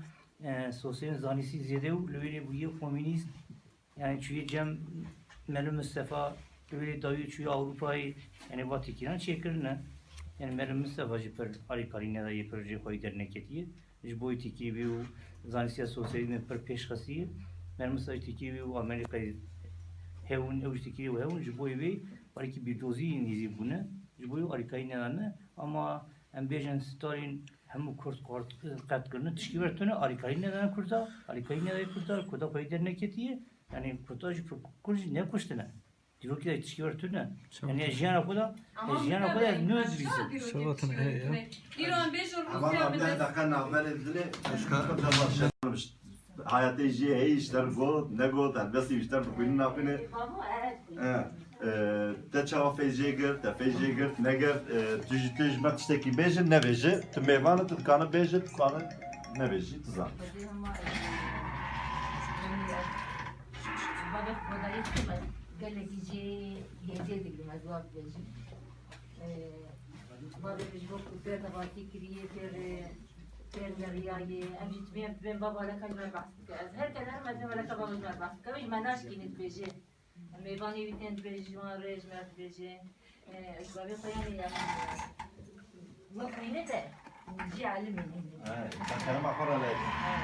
e, sosyalîst zanîstî zêde û li wê bûye komînîst. Yani çûye cem Melo Mistefa, li wê dawî çûye Ewropayê, yani va têkîran çêkirine. Yani Melo Mistefa jî pir alîkarî nedaye, pir jê xwe yê derneketiye. Ji bo yê têkî wî û zanîstiya sosyalîzmê pir pêş xestiye. Melo Mistefa jî têkî wî û Amerîkayê hewin, ew jî têkî wî hewin, ji bo wê alîkî bîrdozî nêzî bûne. Ji bo wê alîkarî nedane. Ama em bêjin Stalin hemû Kurd qort-, qet kirine, tişkî wer tune, alîkarî nedane Kurda, alîkarî nedane Kurda, Kurda xwe yê derneketiye, yani Kurda jî pir Kurd jî nekuştine. Dîrokî de tişkî wer tune. Çok Yani güzel. jiyana xwe de, Ama jiyana xwe de ez nû dibîsim. Şevatın he ya. Dîro em bêjin Ama Rûsya bi deh dest. Deqa navberê dilê, ez Kurda başlamış. Hayatê jê hey işler got, ne got, helbestî işler bi xwînin navîne. Baba, evet. He. E, te çawa feyzê girt, te feyzê girt, negirt, e, tu jî, tu ji me tiştekî bêjin, nebêji. Tu mêvan î, tu dikane bêji, tu dikane nebêjî, tu zan. Gelekî jê hêzê digirim, ez wa bibêjim. E, bavê min ji bo ku pêr debatî kiriye, pêr, pêr geriyaye, em jî dibên, dibên baba leka ji me behs bike. Ez her kele me dibên leka baba ji me behs bike. Ji me naşkîne dibêje. Mêvanê wî tên dibêje, ji wan re ji me dibêje. Ji bavê xwe yanî em wek wî ne de, jî elimî ne. He, sen kerema xwe re lê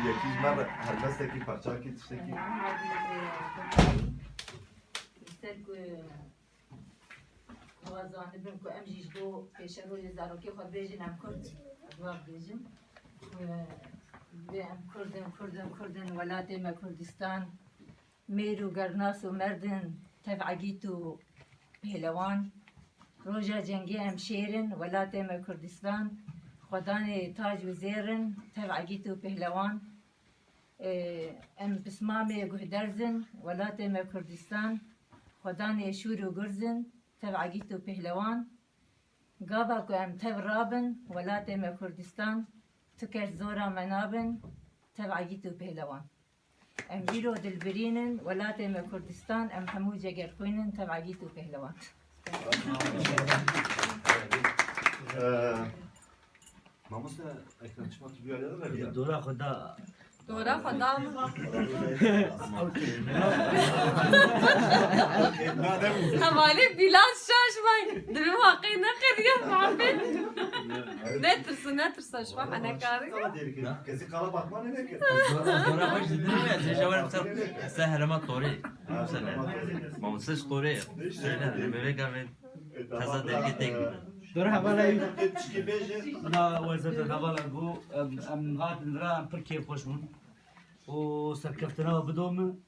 yekî ji me re helbestekî, parçakî, tiştekî. Em herdî, e, li ser ku, e, wa zanibin ku em jî ji bo pêşerojê zarokê xwe bêjin em Kurd, ez wa bibêjim. Ku, e, em Kurd in, Kurd in, Kurd in, welatê me Kurdistan. Mêr û gernas û merdin, tev egît û pêlewan. Roja cengê em şêr in, welatê me Kurdistan. Xwedanê tac û zêr in, tev egît û pêlewan. Ê, em pismamê guhderz in, welatê me Kurdistan. Xwedanê şûr û gurz in, tev egît û pêlewan. Gava ku em tev rabin, welatê me Kurdistan, tu kes zora me nabin, tev egît û pêlewan. Em îro dilbirîn in, welatê me Kurdistan, em hemû cegerxwîn in, tev egît û pêhlewan. Ee, mamoste, Ekrem, çima tu bir araya da Dora xwe da. Dora xwe da min. Hevalê Bilal şaş bay. Dibim waqê neqediye muhabbet. Netirsin, netirsin. Saçma, henekarî. Kesî qala bakma ne nekir? Zora xwe ji dinim ya, zêja werim ser, ser herema torê. Mesela, mamoste ji torê ya. Söyle, ne bebek abi. Taza dergi tek. Dur hevala. Tişkî bêje. Na wezete hevala go, em, em hatin ra, em pir kêfxweş bûn. O serkeftina bido min.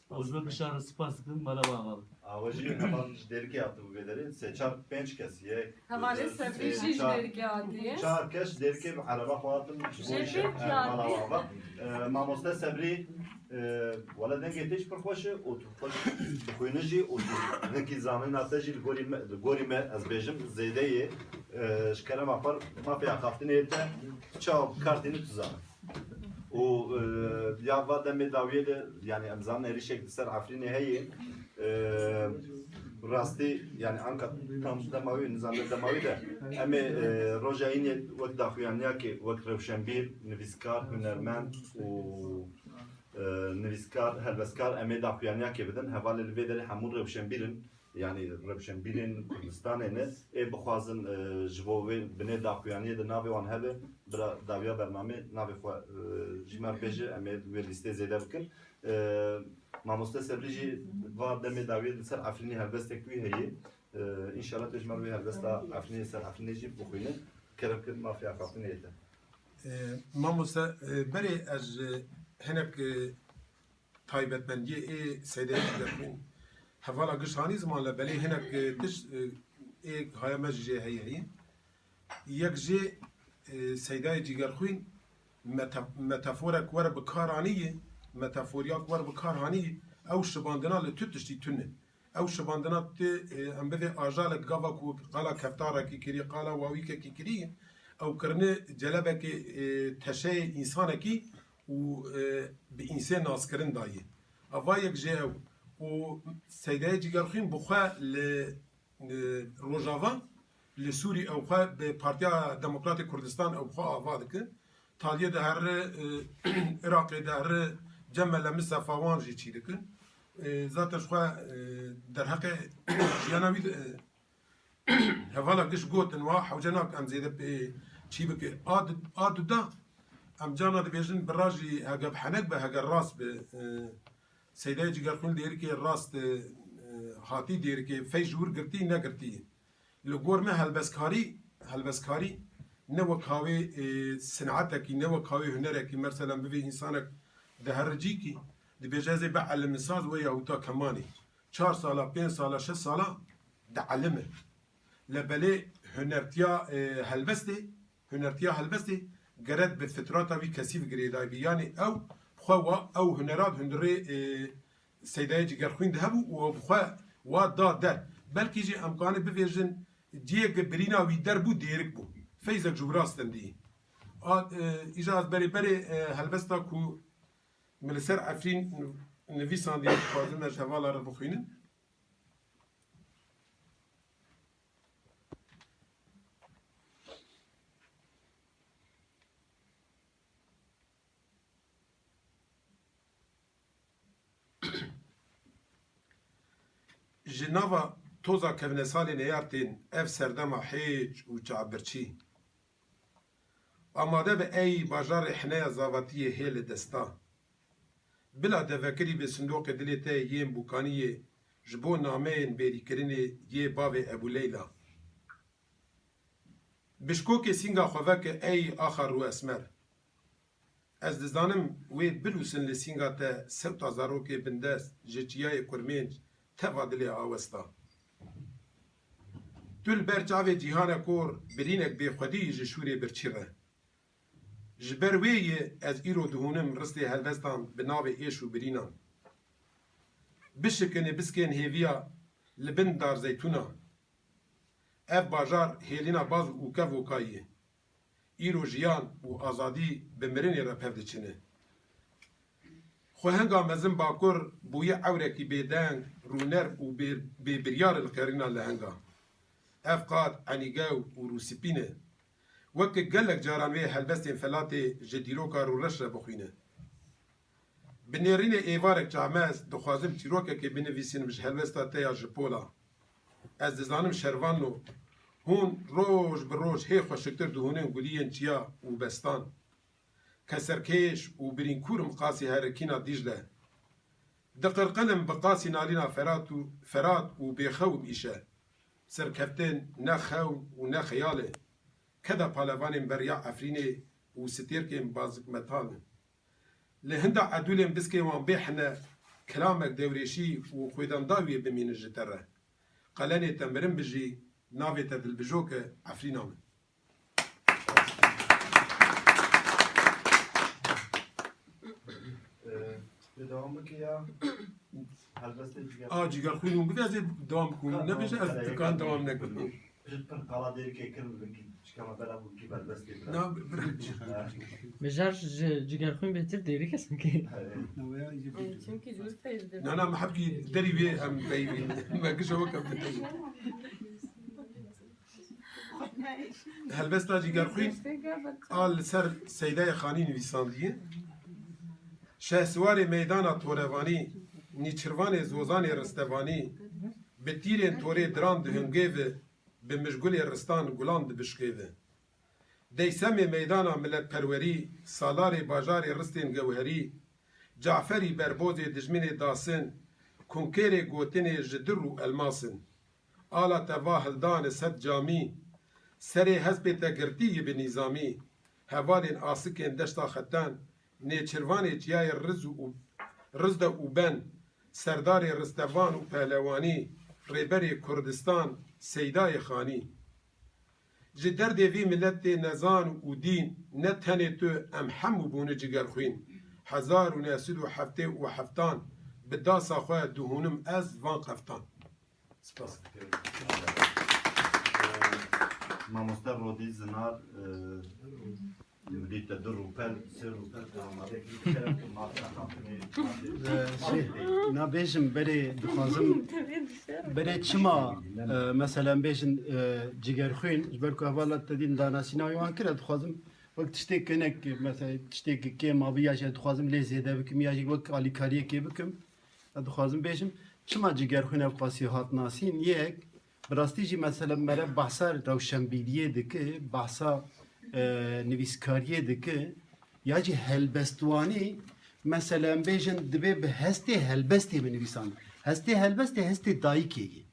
Û ji me bişare, spas dikim, mala we ava be. Awe jî heval ji Dêrikê hatibû vê derê, sê çar pênc kes ye. Hevalê Sebrî jî ji Dêrikê hatiye. Çar kes ji Dêrikê bi ereba xwe hatin, ji bo Jê îşê, pênc e, mala we ava. E, mamoste Sebrî, e, wele dengê te jî pir xweş e û tu xweş dixwînî jî û tu hinkî zanîna te jî li gorî me, li gorî me ez bêjim zêde ye. E, ji kerema xwe mafê axaftinê te çawa bi kar tînî tu zanî. Û, e, ya va demê dawiyê de, yani em zanin êrîşek li ser Efrînê heye. E, rastî, yani anka tam dema wî, nizam dema wî de em ê, e, roja înê wek daxuyaniyakê, wek rewşenbîr, nivîskar, hunermend û, e, nivîskar, helbestkar em ê daxuyaniyakê bidin. Hevalê li vê derê hemû rewşenbîr in. Yani rewşenbîrên Kurdistanê ne, ê bixwazin, e, ji bo wê binê daxuyaniyê de navê wan hebe, bira dawiya bernamê navê xwe, e, ji me bêje, em ê wê lîstê zêde bikin. E, mamoste Sebrî jî va demê dawiyê li ser Efrînê helbestek wî heye. E, înşallah tu ji me re wê helbesta Efrînê ser Efrînê jî bixwîne. Kerem kir mafê axaftinê te. E, mamoste, e, berê ez, e, hinek, e, taybetmendiyê ê Seydê Erdem in. Hevala giş hanî ziman le belê hinek, e, tişt, e, ê haya me jî jê heye heye. Yek jê, e, Seydayê Cîgerxwîn meta-, metaforek were bi kar anî ye, metaforyak were bi kar anî ye, ew şibandina li tu tiştî tune. Ew şibandina tu, e, em bivê ajalek gava ku qala keftarekî kirî, qala wawîkekî kirî, ew kirine celebekê, e, teşeyê însanekî û, e, bi însê naskirin dayê. Eva yek jê ew. Û Seydayê Cîgerxwîn bi xwe li, e, Rojava, li Sûrî ew xwe bi Partiya Demokratê Kurdistan ew xwe ava dike. Taliyê dihere, e, Iraqê dihere, cem melemin sefawan jî çî dikin. E, zaten ji xwe, e, derheqê jiyana wî, e, hevala giş gotin wa hewce nak em zêde pê çî bike. A du-, a duda em cana dibêjin bira jî hege bi henek be, hege rast be. E, Seydayê Cigerxwîn dêrikê rast, e, hatî dêrikê fey ji wir girtî, negirtî. Li gor me helbestkarî, helbestkarî ne wek hawê, e, sinetekî, ne wek hawê hunerekî, merselen bivê însanek dihere cîkî, dibêje ez ê bielime saz wê ya wita kemanê. Çar sala, pênc sala, şeş sala dielime. Lê belê hunertiya, e, helbestê, hunertiya helbestê geret bi fitrata wî kesî ve girêdayî bî. Yanî ew bi xwe wa, ew hunerat hundirê, e, Seydayê Cigerxwîn de hebû û ew bi xwe wa da der. Belkî jî em kanin bivêjin ciyek birîna wî der bû, dêrik bû. Feyzek ji wira stendî. A, e, îja ez berê berê, e, helbesta ku min li ser Efrîn nivîsandiye, dixwazim ez ji hevala re bixwînim. Ji nava toza kevnesalê neyartên ev serdema hêç û çavbirçî. Amade be ey bajarê hineya zavatiyê hê li desta. Bila devekirî bi sindoqê dilê te yên bûkaniyê ji bo nameyên bêrîkirinê yê bavê Ebû Leyla. Bişkokê sînga xwe veke ey axa rûesmer. Ez dizanim wê bilûsin li sînga te sewta zarokê bindest ji çiyayê kurmênc teva dilê awesta. Tu li ber çavê cîhane kor birînek bêxwedî ji şûrê birçî re. Ji ber wê yê ez îro dihûnim ristê helbestan bi navê êş û birînan. Bişikine biskên hêviya li bin dar zeytûna. Ev bajar hêlîna baz û kevokayî ye. Îro jiyan û azadî bi mirinê re pev diçine. Xwehenga mezin Bakur bûye ewrekî bêdeng, rûner û bê-, bêbiryar li qerîna lehenga. Ev qad enîgew û rûspî ne. Weke gelek caran wê helbestên felatê ji dîroka rûreş re bixwîne. Bi nêrînê êvarek çamez dixwazim çîrokekê binivîsînim ji helwesta te ya ji pola. Ez dizanim şervanno, hûn roj bi roj hê xweşiktir dihûnin guliyên çiya û bestan. Keserkêş û birînkûr im qasî herikîna Dîcle. Diqirqilim bi qasî nalîna Ferat û, Ferat û bêxew im îşe. Serkeftin ne xewn û ne xeyal e. Keda palevanên beriya Efrînê û stêrkên bazik metal in. Li hinda edûlên biskê wan bê hene, kilamek dewrêşî û xwêdandawiyê bimînin ji te re. Qelenê te mirin bijî, navê te dilbijok e, Efrîna min. Ee, bir devam bike ya. Helbestê ciger. A, ciger xwîn û bide ez ê dewam bikim. Kan Nebêje devam ez bike, dikan kan dewam devam nekim. Pir, pir qala dêrikê kir bibin ki, çikama bela bû ki berbestê bira. Na, bir Mijar ji cigerxwîn bêtir dêrî kesin ki. He. Çünkü cüz teyzdir. Na, na, me hebkî derî wê em peyvî. Me gişe wek em dibeyî. Helbesta Cigerxwîn a li ser Seydayê Xanî nivîsandiye. Şehsiwarê meydana Torevanî, nîçirvanê zozanê ristevanî, bi tîrên torê diran dihingê ve, bi mijgulê ristan gulan dibişkê ve. Deysemê meydana miletperwerî, salarê bajarê ristên gewherî, Caferî berbozê dijminê dasin, kunkêrê gotinê ji dir û elmas in. Ala te va hildane sed camî, serê hespê te girtî yi bi nîzamî, hevalên asikên deşta Xeten, nêçirvanê çiyayê Riz û, Rizde û Ben, serdarê ristevan û pehlewanî, rêberê Kurdistan, Seydayê Xanî. Ji derdê vî miletê nezan û dîn, ne tenê tu, em hemû bûne cigerxwîn. Hezar û neh sed û heftê û heftan bi dasa xwe dihûnim ez van qeftan. Spas. Mamoste Rodî Zinar, e, Milî te du rûpel, sê rûpel te amade kir, kerem tu mafê xatinê, mafê Ee, şey, nabêjim berê dixwazim, berê çima, e, mesela bêjin, e, cigerxwîn, ji ber ku hevala te dîn danasîna wan kire, dixwazim Wek tiştê kinek, mesela tiştê ki kêm abi ya jî dixwazim lê zêde bikim ya jî wek alîkariyekê bikim. Ez dixwazim bêjim, çima Cigerxwîn ev qasî hat nasîn? Yek, bi rastî jî mesela mere bahsa rewşenbîriyê dike, bahsa, e, nivîskariyê dike, ya jî helbestwanî, mesela em bêjin dibê bi hestê helbestê binivîsan. Hestê helbestê hestê dayikê ye.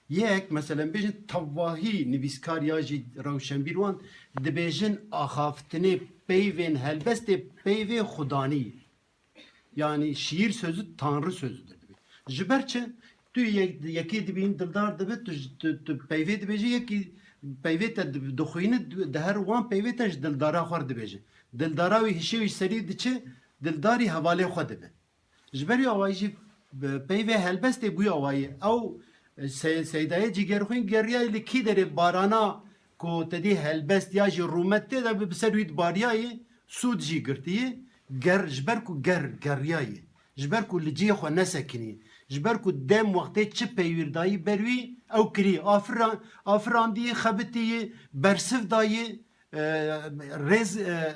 Yek, mesela em bêjin tevahî nivîskar ya jî rewşenbîr wan dibêjin axaftinê peyvên helbestê peyvê xudanî. Yani şiir sözü Tanrı sözüdür dibe. Ji ber çi? Tu yek-, yekê dibîn dildar dibe, tu, tu, tu peyvê dibêjî, yekî peyvê te di-, dixwîni, di her wan peyvê te ji dildara xwe re dibêje. Dildara wî hişê wî serî diçe, dildarî hevalê xwe dibe. Ji ber wî awayî jî, e, peyvê helbestê bûye awayî. Ew, e, Se-, Seydayê Cîgerxwîn geriyayê li kî derê barana ku te dî helbest ya jî rûmet tê de bi, bi ser wî dibariyayê, sûd jî girtiyê, ger, ji ber ku ger, geriyayê. Ji ber ku li cihê xwe nesekinî. Ji ber ku dem wextê çi peywîrdayî ber wî ew kirî. Afira-, afirandiyê, xebitiyê, bersiv dayê, e, rêz, e,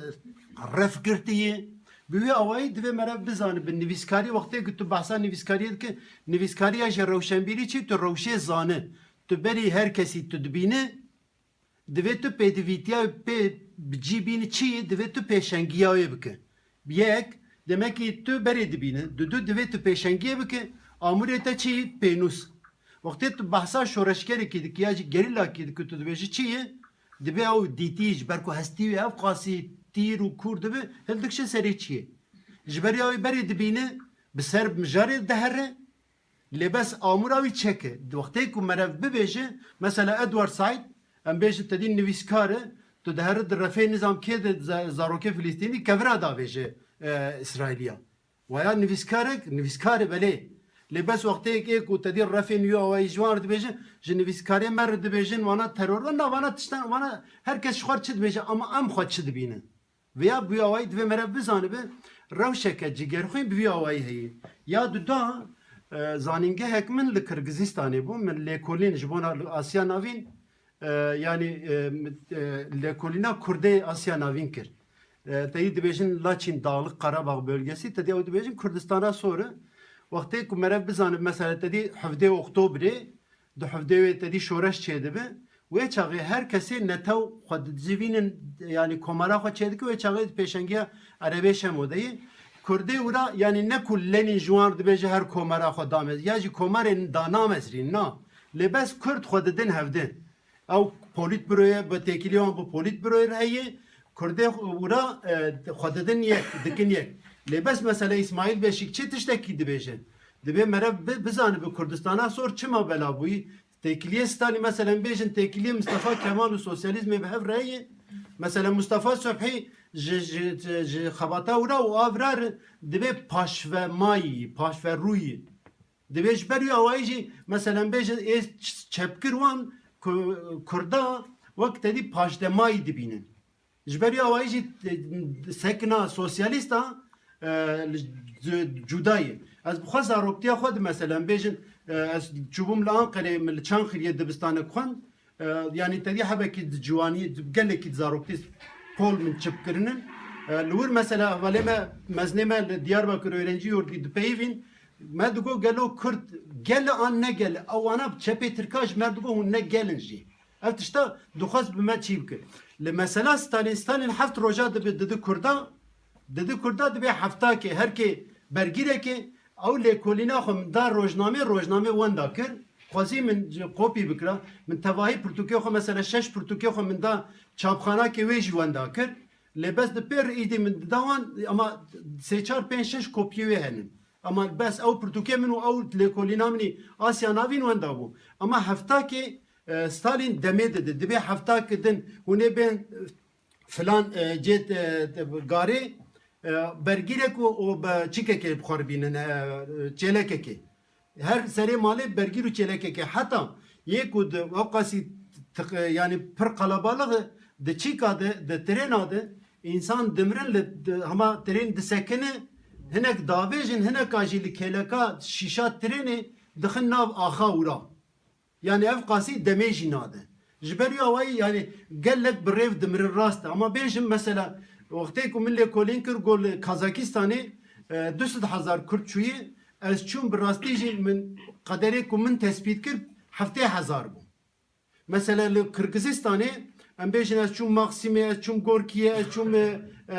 ref girtiyê. Bi wî awayî divê mere bizanibin, nivîskarî, wextê ku tu behsa nivîskariyê dike, nivîskariya ji rewşenbîrî çi? Tu rewşê zane. Tu berî her kesî tu dibîne, divê tu pêdivîtiya pê bi cî bînî çi ye? Divê tu pêşengiya wê bike. Yek, demekî tu berê dibîne. Dudu, divê tu pêşengiyê bike. Amûrê te çi? Pênûs. Wextê tu behsa şoreşgerekî dikî ya jî gerîlakî dikî, tu dibêjî çi ye? Dibê ew dîtî ji ber ku hestî wê ev qasî tîr û kûr dibe, hildikşe serê çiyê. Ji ber ya wê berê dibîne, bi ser mijarê dihere, lê bes amûra wî çek e. Wextê ku merev bibêje, mesela Edward Said, em bêjin te dî nivîskar e, tu dihere di refê nizam kê de za-, zarokê Filistînî kevira davêje, e, Îsraîliya. Waya nivîskarek, nivîskar e belê. Lê bes wextê yek ê ku te dî refên wî awayî ji wan re dibêje, ji nivîskarê me re dibêjin, wana teror, na, wana tiştan, wana her kes ji xwe re çi dibêje, ama em xwe çi dibînin? Vêya bi wî awayî divê mere bizanibe, rewşeke Cigerxwîn bi vî awayî heye. Ya duda, e, zanîngehek min li Kirgizistanê bû, min lêkolîn ji bona li Asya Navîn, e, yanî, e, e, lêkolîna Kurdê Asya Navîn kir. E, te dî dibêjin Laçin Dağlık Karabağ bölgesi, te dî ew dibêjin Kurdistana Sor e. Wextê ku merev bizanibe, mesela te dî hevdê Oktobrê, di hevdê wê te dî şoreş çêdibe. Wê çaxê her kesê netew xwe didizivînin, yanî komara xwe çêdike, wê çaxê di pêşengiya Erebê Şemo de yê. Kurdê wira, yanî ne ku Lenîn ji wan re dibêje her komara xwe damez-, ya jî komarên da namezrîn, na. Lê bes Kurd xwe didin hevdin. Ew polîtbüroyê, bi têkilî wan bi polîtbüroyê re heye, Kurdê wira, e, xwe didin yek, dikin yek. Lê bes mesela Îsmaîl Beşîkçî tiştekî dibêje. Dibê merev bi-, bizanibe Kurdistana Sor çima bela bûyî. Têkiliyê Stalîn, mesela bêjin têkiliyê Mustafa Kemal û sosyalîzmê bi hev re heye. Mesela Mustafa Subhî ji, ji, ji, ji xebata wira û a vira re dibê paşvemayî, paşverûyî. Dibê ji ber wî awayî jî, mesela bêjin ê ç-, çepgir wan ku-, Kurda wek te dî paşdemayî dibînin. Ji ber wî awayî jî, e, sekina sosyalîsta, e, li c-, cuda ye. Ez bi xwe zaroktiya xwe di, mesela bêjin, e, ez çûbûm li Anqerê, min li Çankiriyê dibistanek xwend. E, yanî te dî hebekî di ciwanî, di gelekî di zaroktî pol min çip kirinin. E, li wir mesela hevalê me, mezinê me li Diyarbakir Öğrenci Yurdu dipeyivîn. Me digot gelo Kurd gel e an ne gel e? Ew wana çepê Tirka ji me digot hûn ne gel in jî. Ev tişta dixwest bi me çî bike. Li mesela Stalin, Stalin heft roja dibe didi Kurda, didi Kurda dibê heftakê, her kê bergîrekê, ew lêkolîna xwe min da rojnamê, rojnamê wenda kir. Xwezî min ji kopî bikira. Min tevahî pirtûkê xwe, mesela şeş pirtûkê xwe min da çapxanakê wê jî wenda kir. Lê bes di pêr îdî min dida wan, ama sê çar pênc şeş kopiyê wê henin. Ama bes ew pirtûkê min û ew lêkolîna min î Asya Navîn wenda bû. Ama heftakê, e, Stalin demê dide. Dibê heftakê din hûn ê bên, e, filan, e, cê, e, garê, e, bergîrek û, û be çikekê bi xwe re bînin, e, çêlekekê. Her serê malê bergîr û çêlekekê. Heta yê ku di ew qasî tiq-, yanî pir qelebalix e, di çîka de, di trêna de, însan dimirin li, di, hema trên disekine, hinek davêjin, hineka jî li kêleka şîşa trênê dixin nav axa wira. Yanî ev qasî demê jî nade. Ji ber wî awayî, yani, gelek bi rêv dimirin, rast e. Ama bêjim mesela, wextê ku min lêkolîn kir, got li Kazakistanê, e, du sed hezar Kurd çûyî, ez çûm, bi rastî jî min qederê ku min tespît kir heftê hezar bû. Mesela li Qirgizistanê, em bêjin, ez çûm Maxsimê, ez çûm Gorkiyê, ez çûm, e, e,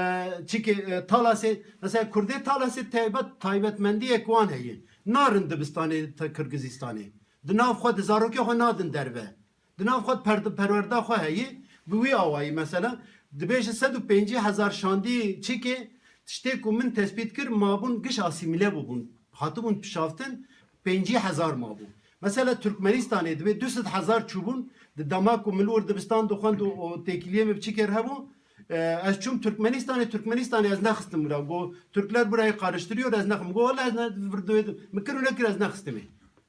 çikê, e, Talasê. Mesela Kurdê Talasê taybet, taybetmendiyek wan heye. Narin dibistanê te Qirgizistanê. Di nav xwe, di zarokê xwe nadin derve. Di nav xwe per-, perwerda xwe heye. Bi wî awayî mesela, dibêje sed û pêncî hezar şandî çikê, tiştê ku min tespît kir, mabûn giş asîmîle bûbûn. Hatibûn pişaftin, pêncî hezar mabû. Mesela Türkmenistanê dibê du sed hezar çûbûn, di dema ku min li wir dibistan dixwend û, û têkiliyê min bi çi kir hebû, e, ez çûm Türkmenistanê, Türkmenistanê ez nexistim bira. Got, Türkler burayı karıştırıyor, ez nexim. Got, wele ez ne, vir duyê min kir û nekir, ez nexistimê.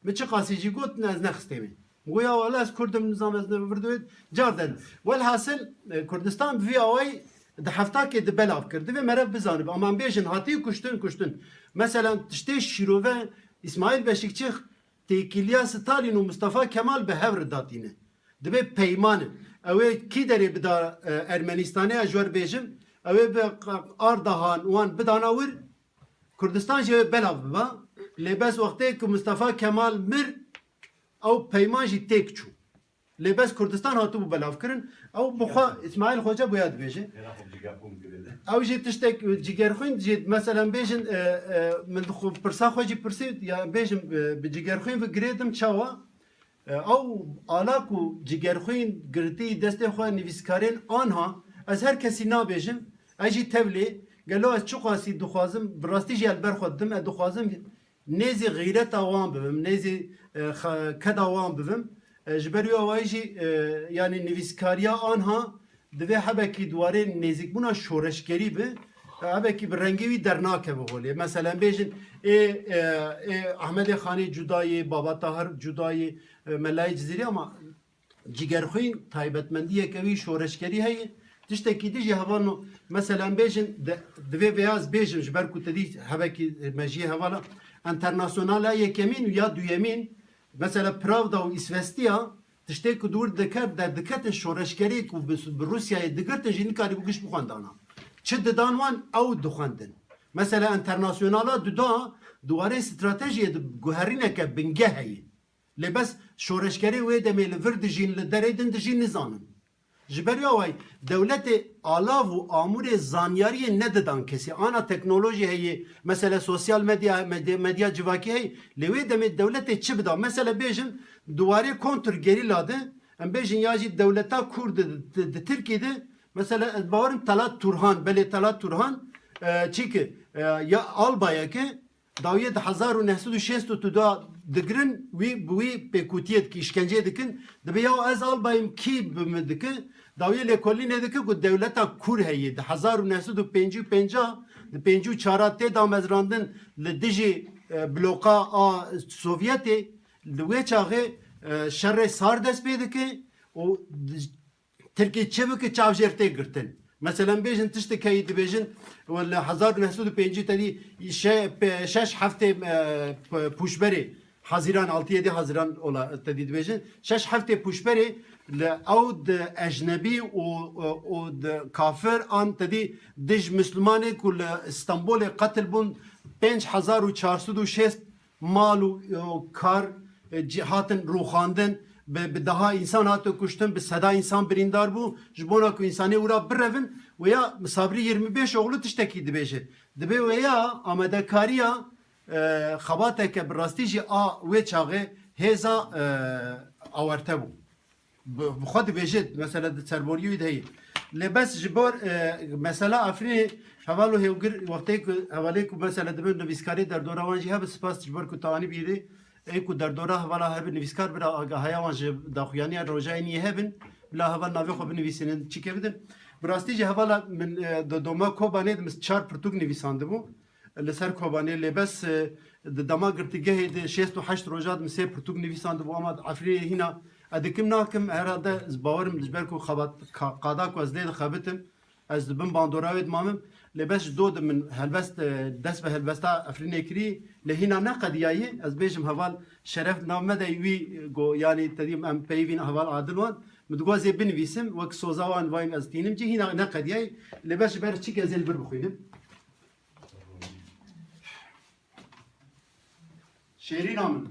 Min çi qasî jî got, ne, ez nexistimê. Min got, ya wele ez Kurd im, nizam ez ne, vir duyê car den. Welhasil, e, Kurdistan bi vî awayî di heftakê di belav kir. Divê meriv bizanibe. Ama em bêjin, hatî kuştin, kuştin. Mesela tiştê şîrove Îsmaîl Beşîkçî têkiliya Stalin û Mustafa Kemal bi hev re datîne. Dibe peyman e. Ew ê kî derê bida, e, Ermenistanê, ez ji we re bêjim. Ew ê bi q-, Ardahan wan bidana wir, Kurdistan jî wê belav biba. Lê bes wextê ku Mustafa Kemal mir, ew peyman jî têk çû. Lê bes Kurdistan hatibû belavkirin. Ew bi xwe Îsmaîl Xoca bûya dibêje. Ew jî tiştek Cigerxwîn jî, mesela bêjin, e, e, min xwe pirsa xwe jî pirsî, ya bêjim, e, bi Cigerxwîn ve girêdim çawa? E, ew ala ku Cigerxwîn girtî destê xwe nivîskarên anha, ez her kesî nabêjim, ez jî tevlê, gelo ez çiqasî dixwazim, bi rastî jî ez li ber xwe didim, ez dixwazim nêzî xîreta wan bibim, nêzî, e, xe-, keda wan bibim. E, ji ber wî awayî jî, e, yanî nivîskariya anha divê hebekî di warê nêzîkbûna şoreşgerî bi, e, hebekî bi rengê wî dernakeve holê. Meselen bêjin, ê, e, ê Ehmedê Xanê cuda yê, Baba Tahir cuda yê, e, Melayê Cizîrî, ama Cigerxwîn taybetmendiyeke wî şoreşgerî heye. Tiştekî din jî hevalno, meselen bêjin, de, divê vêya ez bêjim, ji ber ku te dî hebekî mejiyê hevala, enternasyonala yekemîn û ya duyemîn, mesela Pravda û Îsvestiya, tiştê ku dûr diket, derdiketin şoreşgerî ku bi, bi Rûsyayê digirtin jî nikarîbû giş bixwendana. Çi didan wan, ew dixwendin. Mesela enternasyonala duda, di warê stratejiyê di guherîneke bingeh heye. Lê bes şoreşgerê wê demê li vir dijîn, li derê din dijîn nizanin. Ji ber wî awayî dewletê alav û amûrê zanyariyê nedidan kesî. Ana teknolojî heye, mesela sosyal medya, medya, medya civakî heye. Lê wê demê dewletê çi bida? Mesela bêjin di warê kontrgerîla de, em bêjin ya jî dewleta Kurd di, di, di Tirkî de, mesela ez bawerim Talat Turhan, belê Talat Turhan, e, çi ki, e, ya albayeke, dawiyê di hezar û neh sed û şêst û du da digirin, wî, bi wî pêkûtiyê dike, îşkenceyê dikin. Dibe ya ez albayim, kî bi min dike? Dawiyê lêkolînê dike ku dewleta Kur heye. Di hezar û neh sed û pêncî û pênc, di pêncî û çar tê damezrandin li dijî, e, bloka a Sovyetê. Li wê çaxê, e, şerê sar dest pê dike û Tirkî çi bike, çav jêr tê girtin. Meselen bêjin tiştek heyî dibêjin, li hezar û neh sed û pêncî tedî şe-, pe-, şeş heftê, e, p-, pûşberê Haziran, altiyê dê Haziran ola tedî dibêjin. Şeş heftê pûşberê li ew di ecnebî û, û, û di kafir an tedî dij Mislimanê ku li Stenbolê qetil bûn, pênc hezar û çar sed û şêst mal û, û kar, e, ci-, hatin rûxandin, bi, bi deha însan hatin kuştin, bi seda însan birîndar bû. Ji bona ku însanê wira birevin, wêya Sabri Yirmi Beşoğlu tiştekî dibêje. Dibê wêya amadekariya, e, xebateke bi rastî jî a wê çaxê hêza, e, awarte bû. Bi, bi xwe dibêje, mesela di serboriyê wî de heye. Lê bes ji bo, e, mesela Efrînê, heval û hêvgir, wextê ku hevalê ku mesela dibin nivîskarê derdora wan jî hebe, spas ji bo ku te anî bîrê, ê ku derdora hevala hebe, nivîskar bira agahaya wan ji daxuyaniya rojayê niyê hebin, bila heval navê xwe binivîsînin, çîkê bidin. Bi rastî jî hevala min, e, di doma Kobanê de min çar pirtûk nivîsandibû. Li ser Kobanê, lê bes, e, di dema girtîgehê de şêst û heşt roja de min sê pirtûk nivîsandibû, ama di Efrînê hîna ez dikim nakim, herhalde ez bawerim ji ber ku xebat-, ka-, qada ku ez lê dixebitim, Ez di bin bandora wê dimamim. Lê bes ji do di min helbest, e, dest bi helbesta Efrînê kirî, lê hîna neqediyayî. Ez bêjim heval Şeref, nav me de wî, e, go, yanî te dîm em peyivîn heval Adil wan. Min digot ez ê binivîsim, wek soza wan vayim ez tînim cî, hîna neqediyayî. Lê bes ji ber çi ez ê li vir bixwînim. Şêrîna min.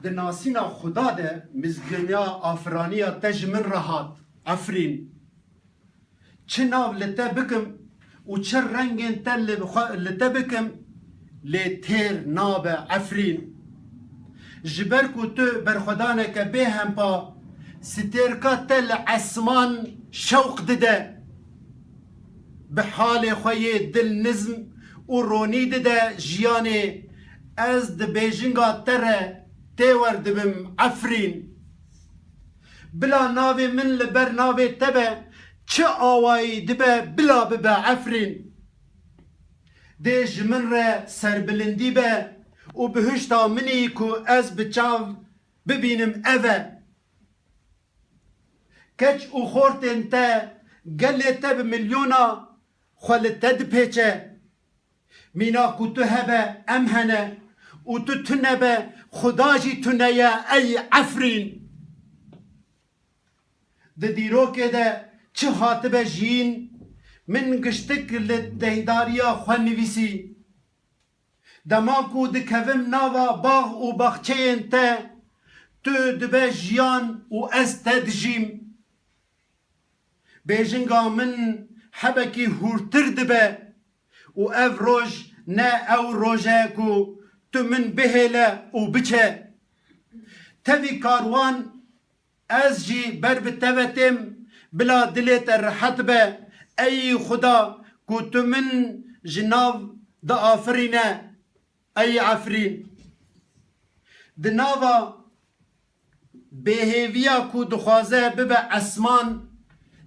Di nasîna Xuda de mizgîniya afiraniya te ji min re hat, Efrîn. Çi nav li te bikim û çi rengên te li xwe, li te bikim, lê têr nabe, Efrîn. Ji ber ku tu berxwedaneke bêhempa, stêrka te li esman şewq dide. Bi halê xwe yê dil nizm û ronî dide jiyanê, ez di bêjinga te re têwer dibim, Efrîn. Bila navê min li ber navê te be, çi awayî dibe, bila bibe, Efrîn. Dê ji min re serbilindî be û bihişta min î ku ez bi çav bibînim ev e. Keç û xortên te, gelê te bi milyona xwe li te dipêçe. Mîna ku tu hebe, em hene û tu tune be, Xuda jî tune ye, ey Efrîn. Di dîrokê de çi hatibe jiyîn, min giştik li deydariya xwe nivîsî. Dema ku dikevim nava bax û baxçeyên te, tu dibe jiyan û ez te dijîm. Bêjinga min hebekî hûrtir dibe û ev roj ne ew roj e ku tu min bihêle û biçe. Tevî karwan Ez jî ber bi te ve têm, bila dilê te rehet be. Ey Xuda, ku tu min ji nav diafirîne, ey Efrîn. Di nava bêhêviya ku dixwaze bibe esman,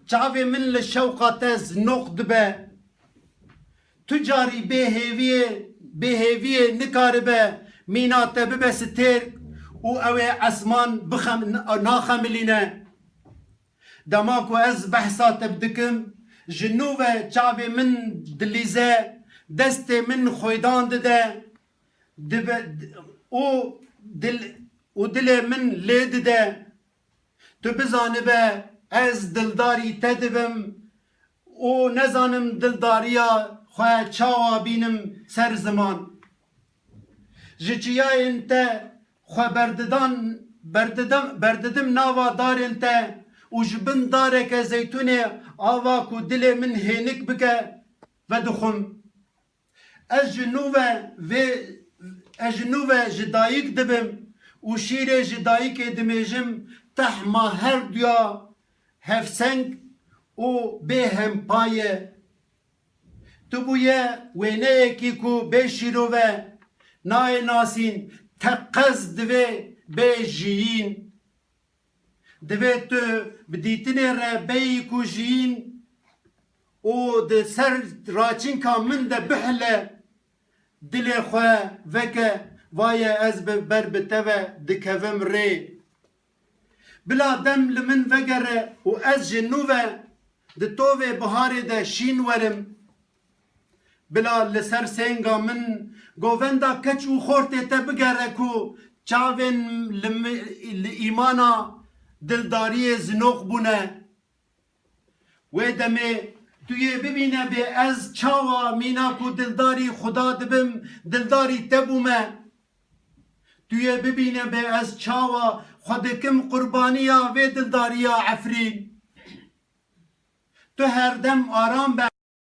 çavê min li şewqa te zinoq dibe. Tu carî bê hêviyê, bê hêviyê nikaribe mîna te bibe stêrk û ew ê esman bixem-, naxemilîne. Dema ku ez behsa te dikim, ji nû ve çavê min dilîze, destê min xwêdan dide, dibe, û dil-, û dilê min lê dide. Tu bizanibe ez dildarî te dibim û nezanim dildariya xwe çawa bînim ser ziman. Ji çiyayên te xwe berdidan, berdidim, berdidim nava darên te û ji bin dareke zeytûnê ava ku dilê min hênik bike, vedixwim. Ez ji nû ve vê, ez ji nû ve ji dayik dibim û şîrê ji dayikê dimêjim, tehma her duya hevseng û bêhempa ye. Tu bûye wêneyekî ku bê şîrove nayê nasîn, teqez divê bê jiyîn. Divê tu bi dîtinê re bêyî ku jiyîn û di ser raçînka min de bihile, dilê xwe veke, vaye ez bi ber bi te ve dikevim rê. Bila dem li min vegere û ez ji nû ve di tovê biharê de şîn werim. Bila li ser sênga min govenda keç û xortê te bigere ku çavên li mi-, li îmana dildariyê zinoq bûne. Wê demê tu yê bibîne bê ez çawa mîna ku dildarî Xuda dibim, dildarî te bûme. Tu yê bibîne bê ez çawa xwe dikim qurbaniya vê dildariya Efrîn. Tu her dem aram be.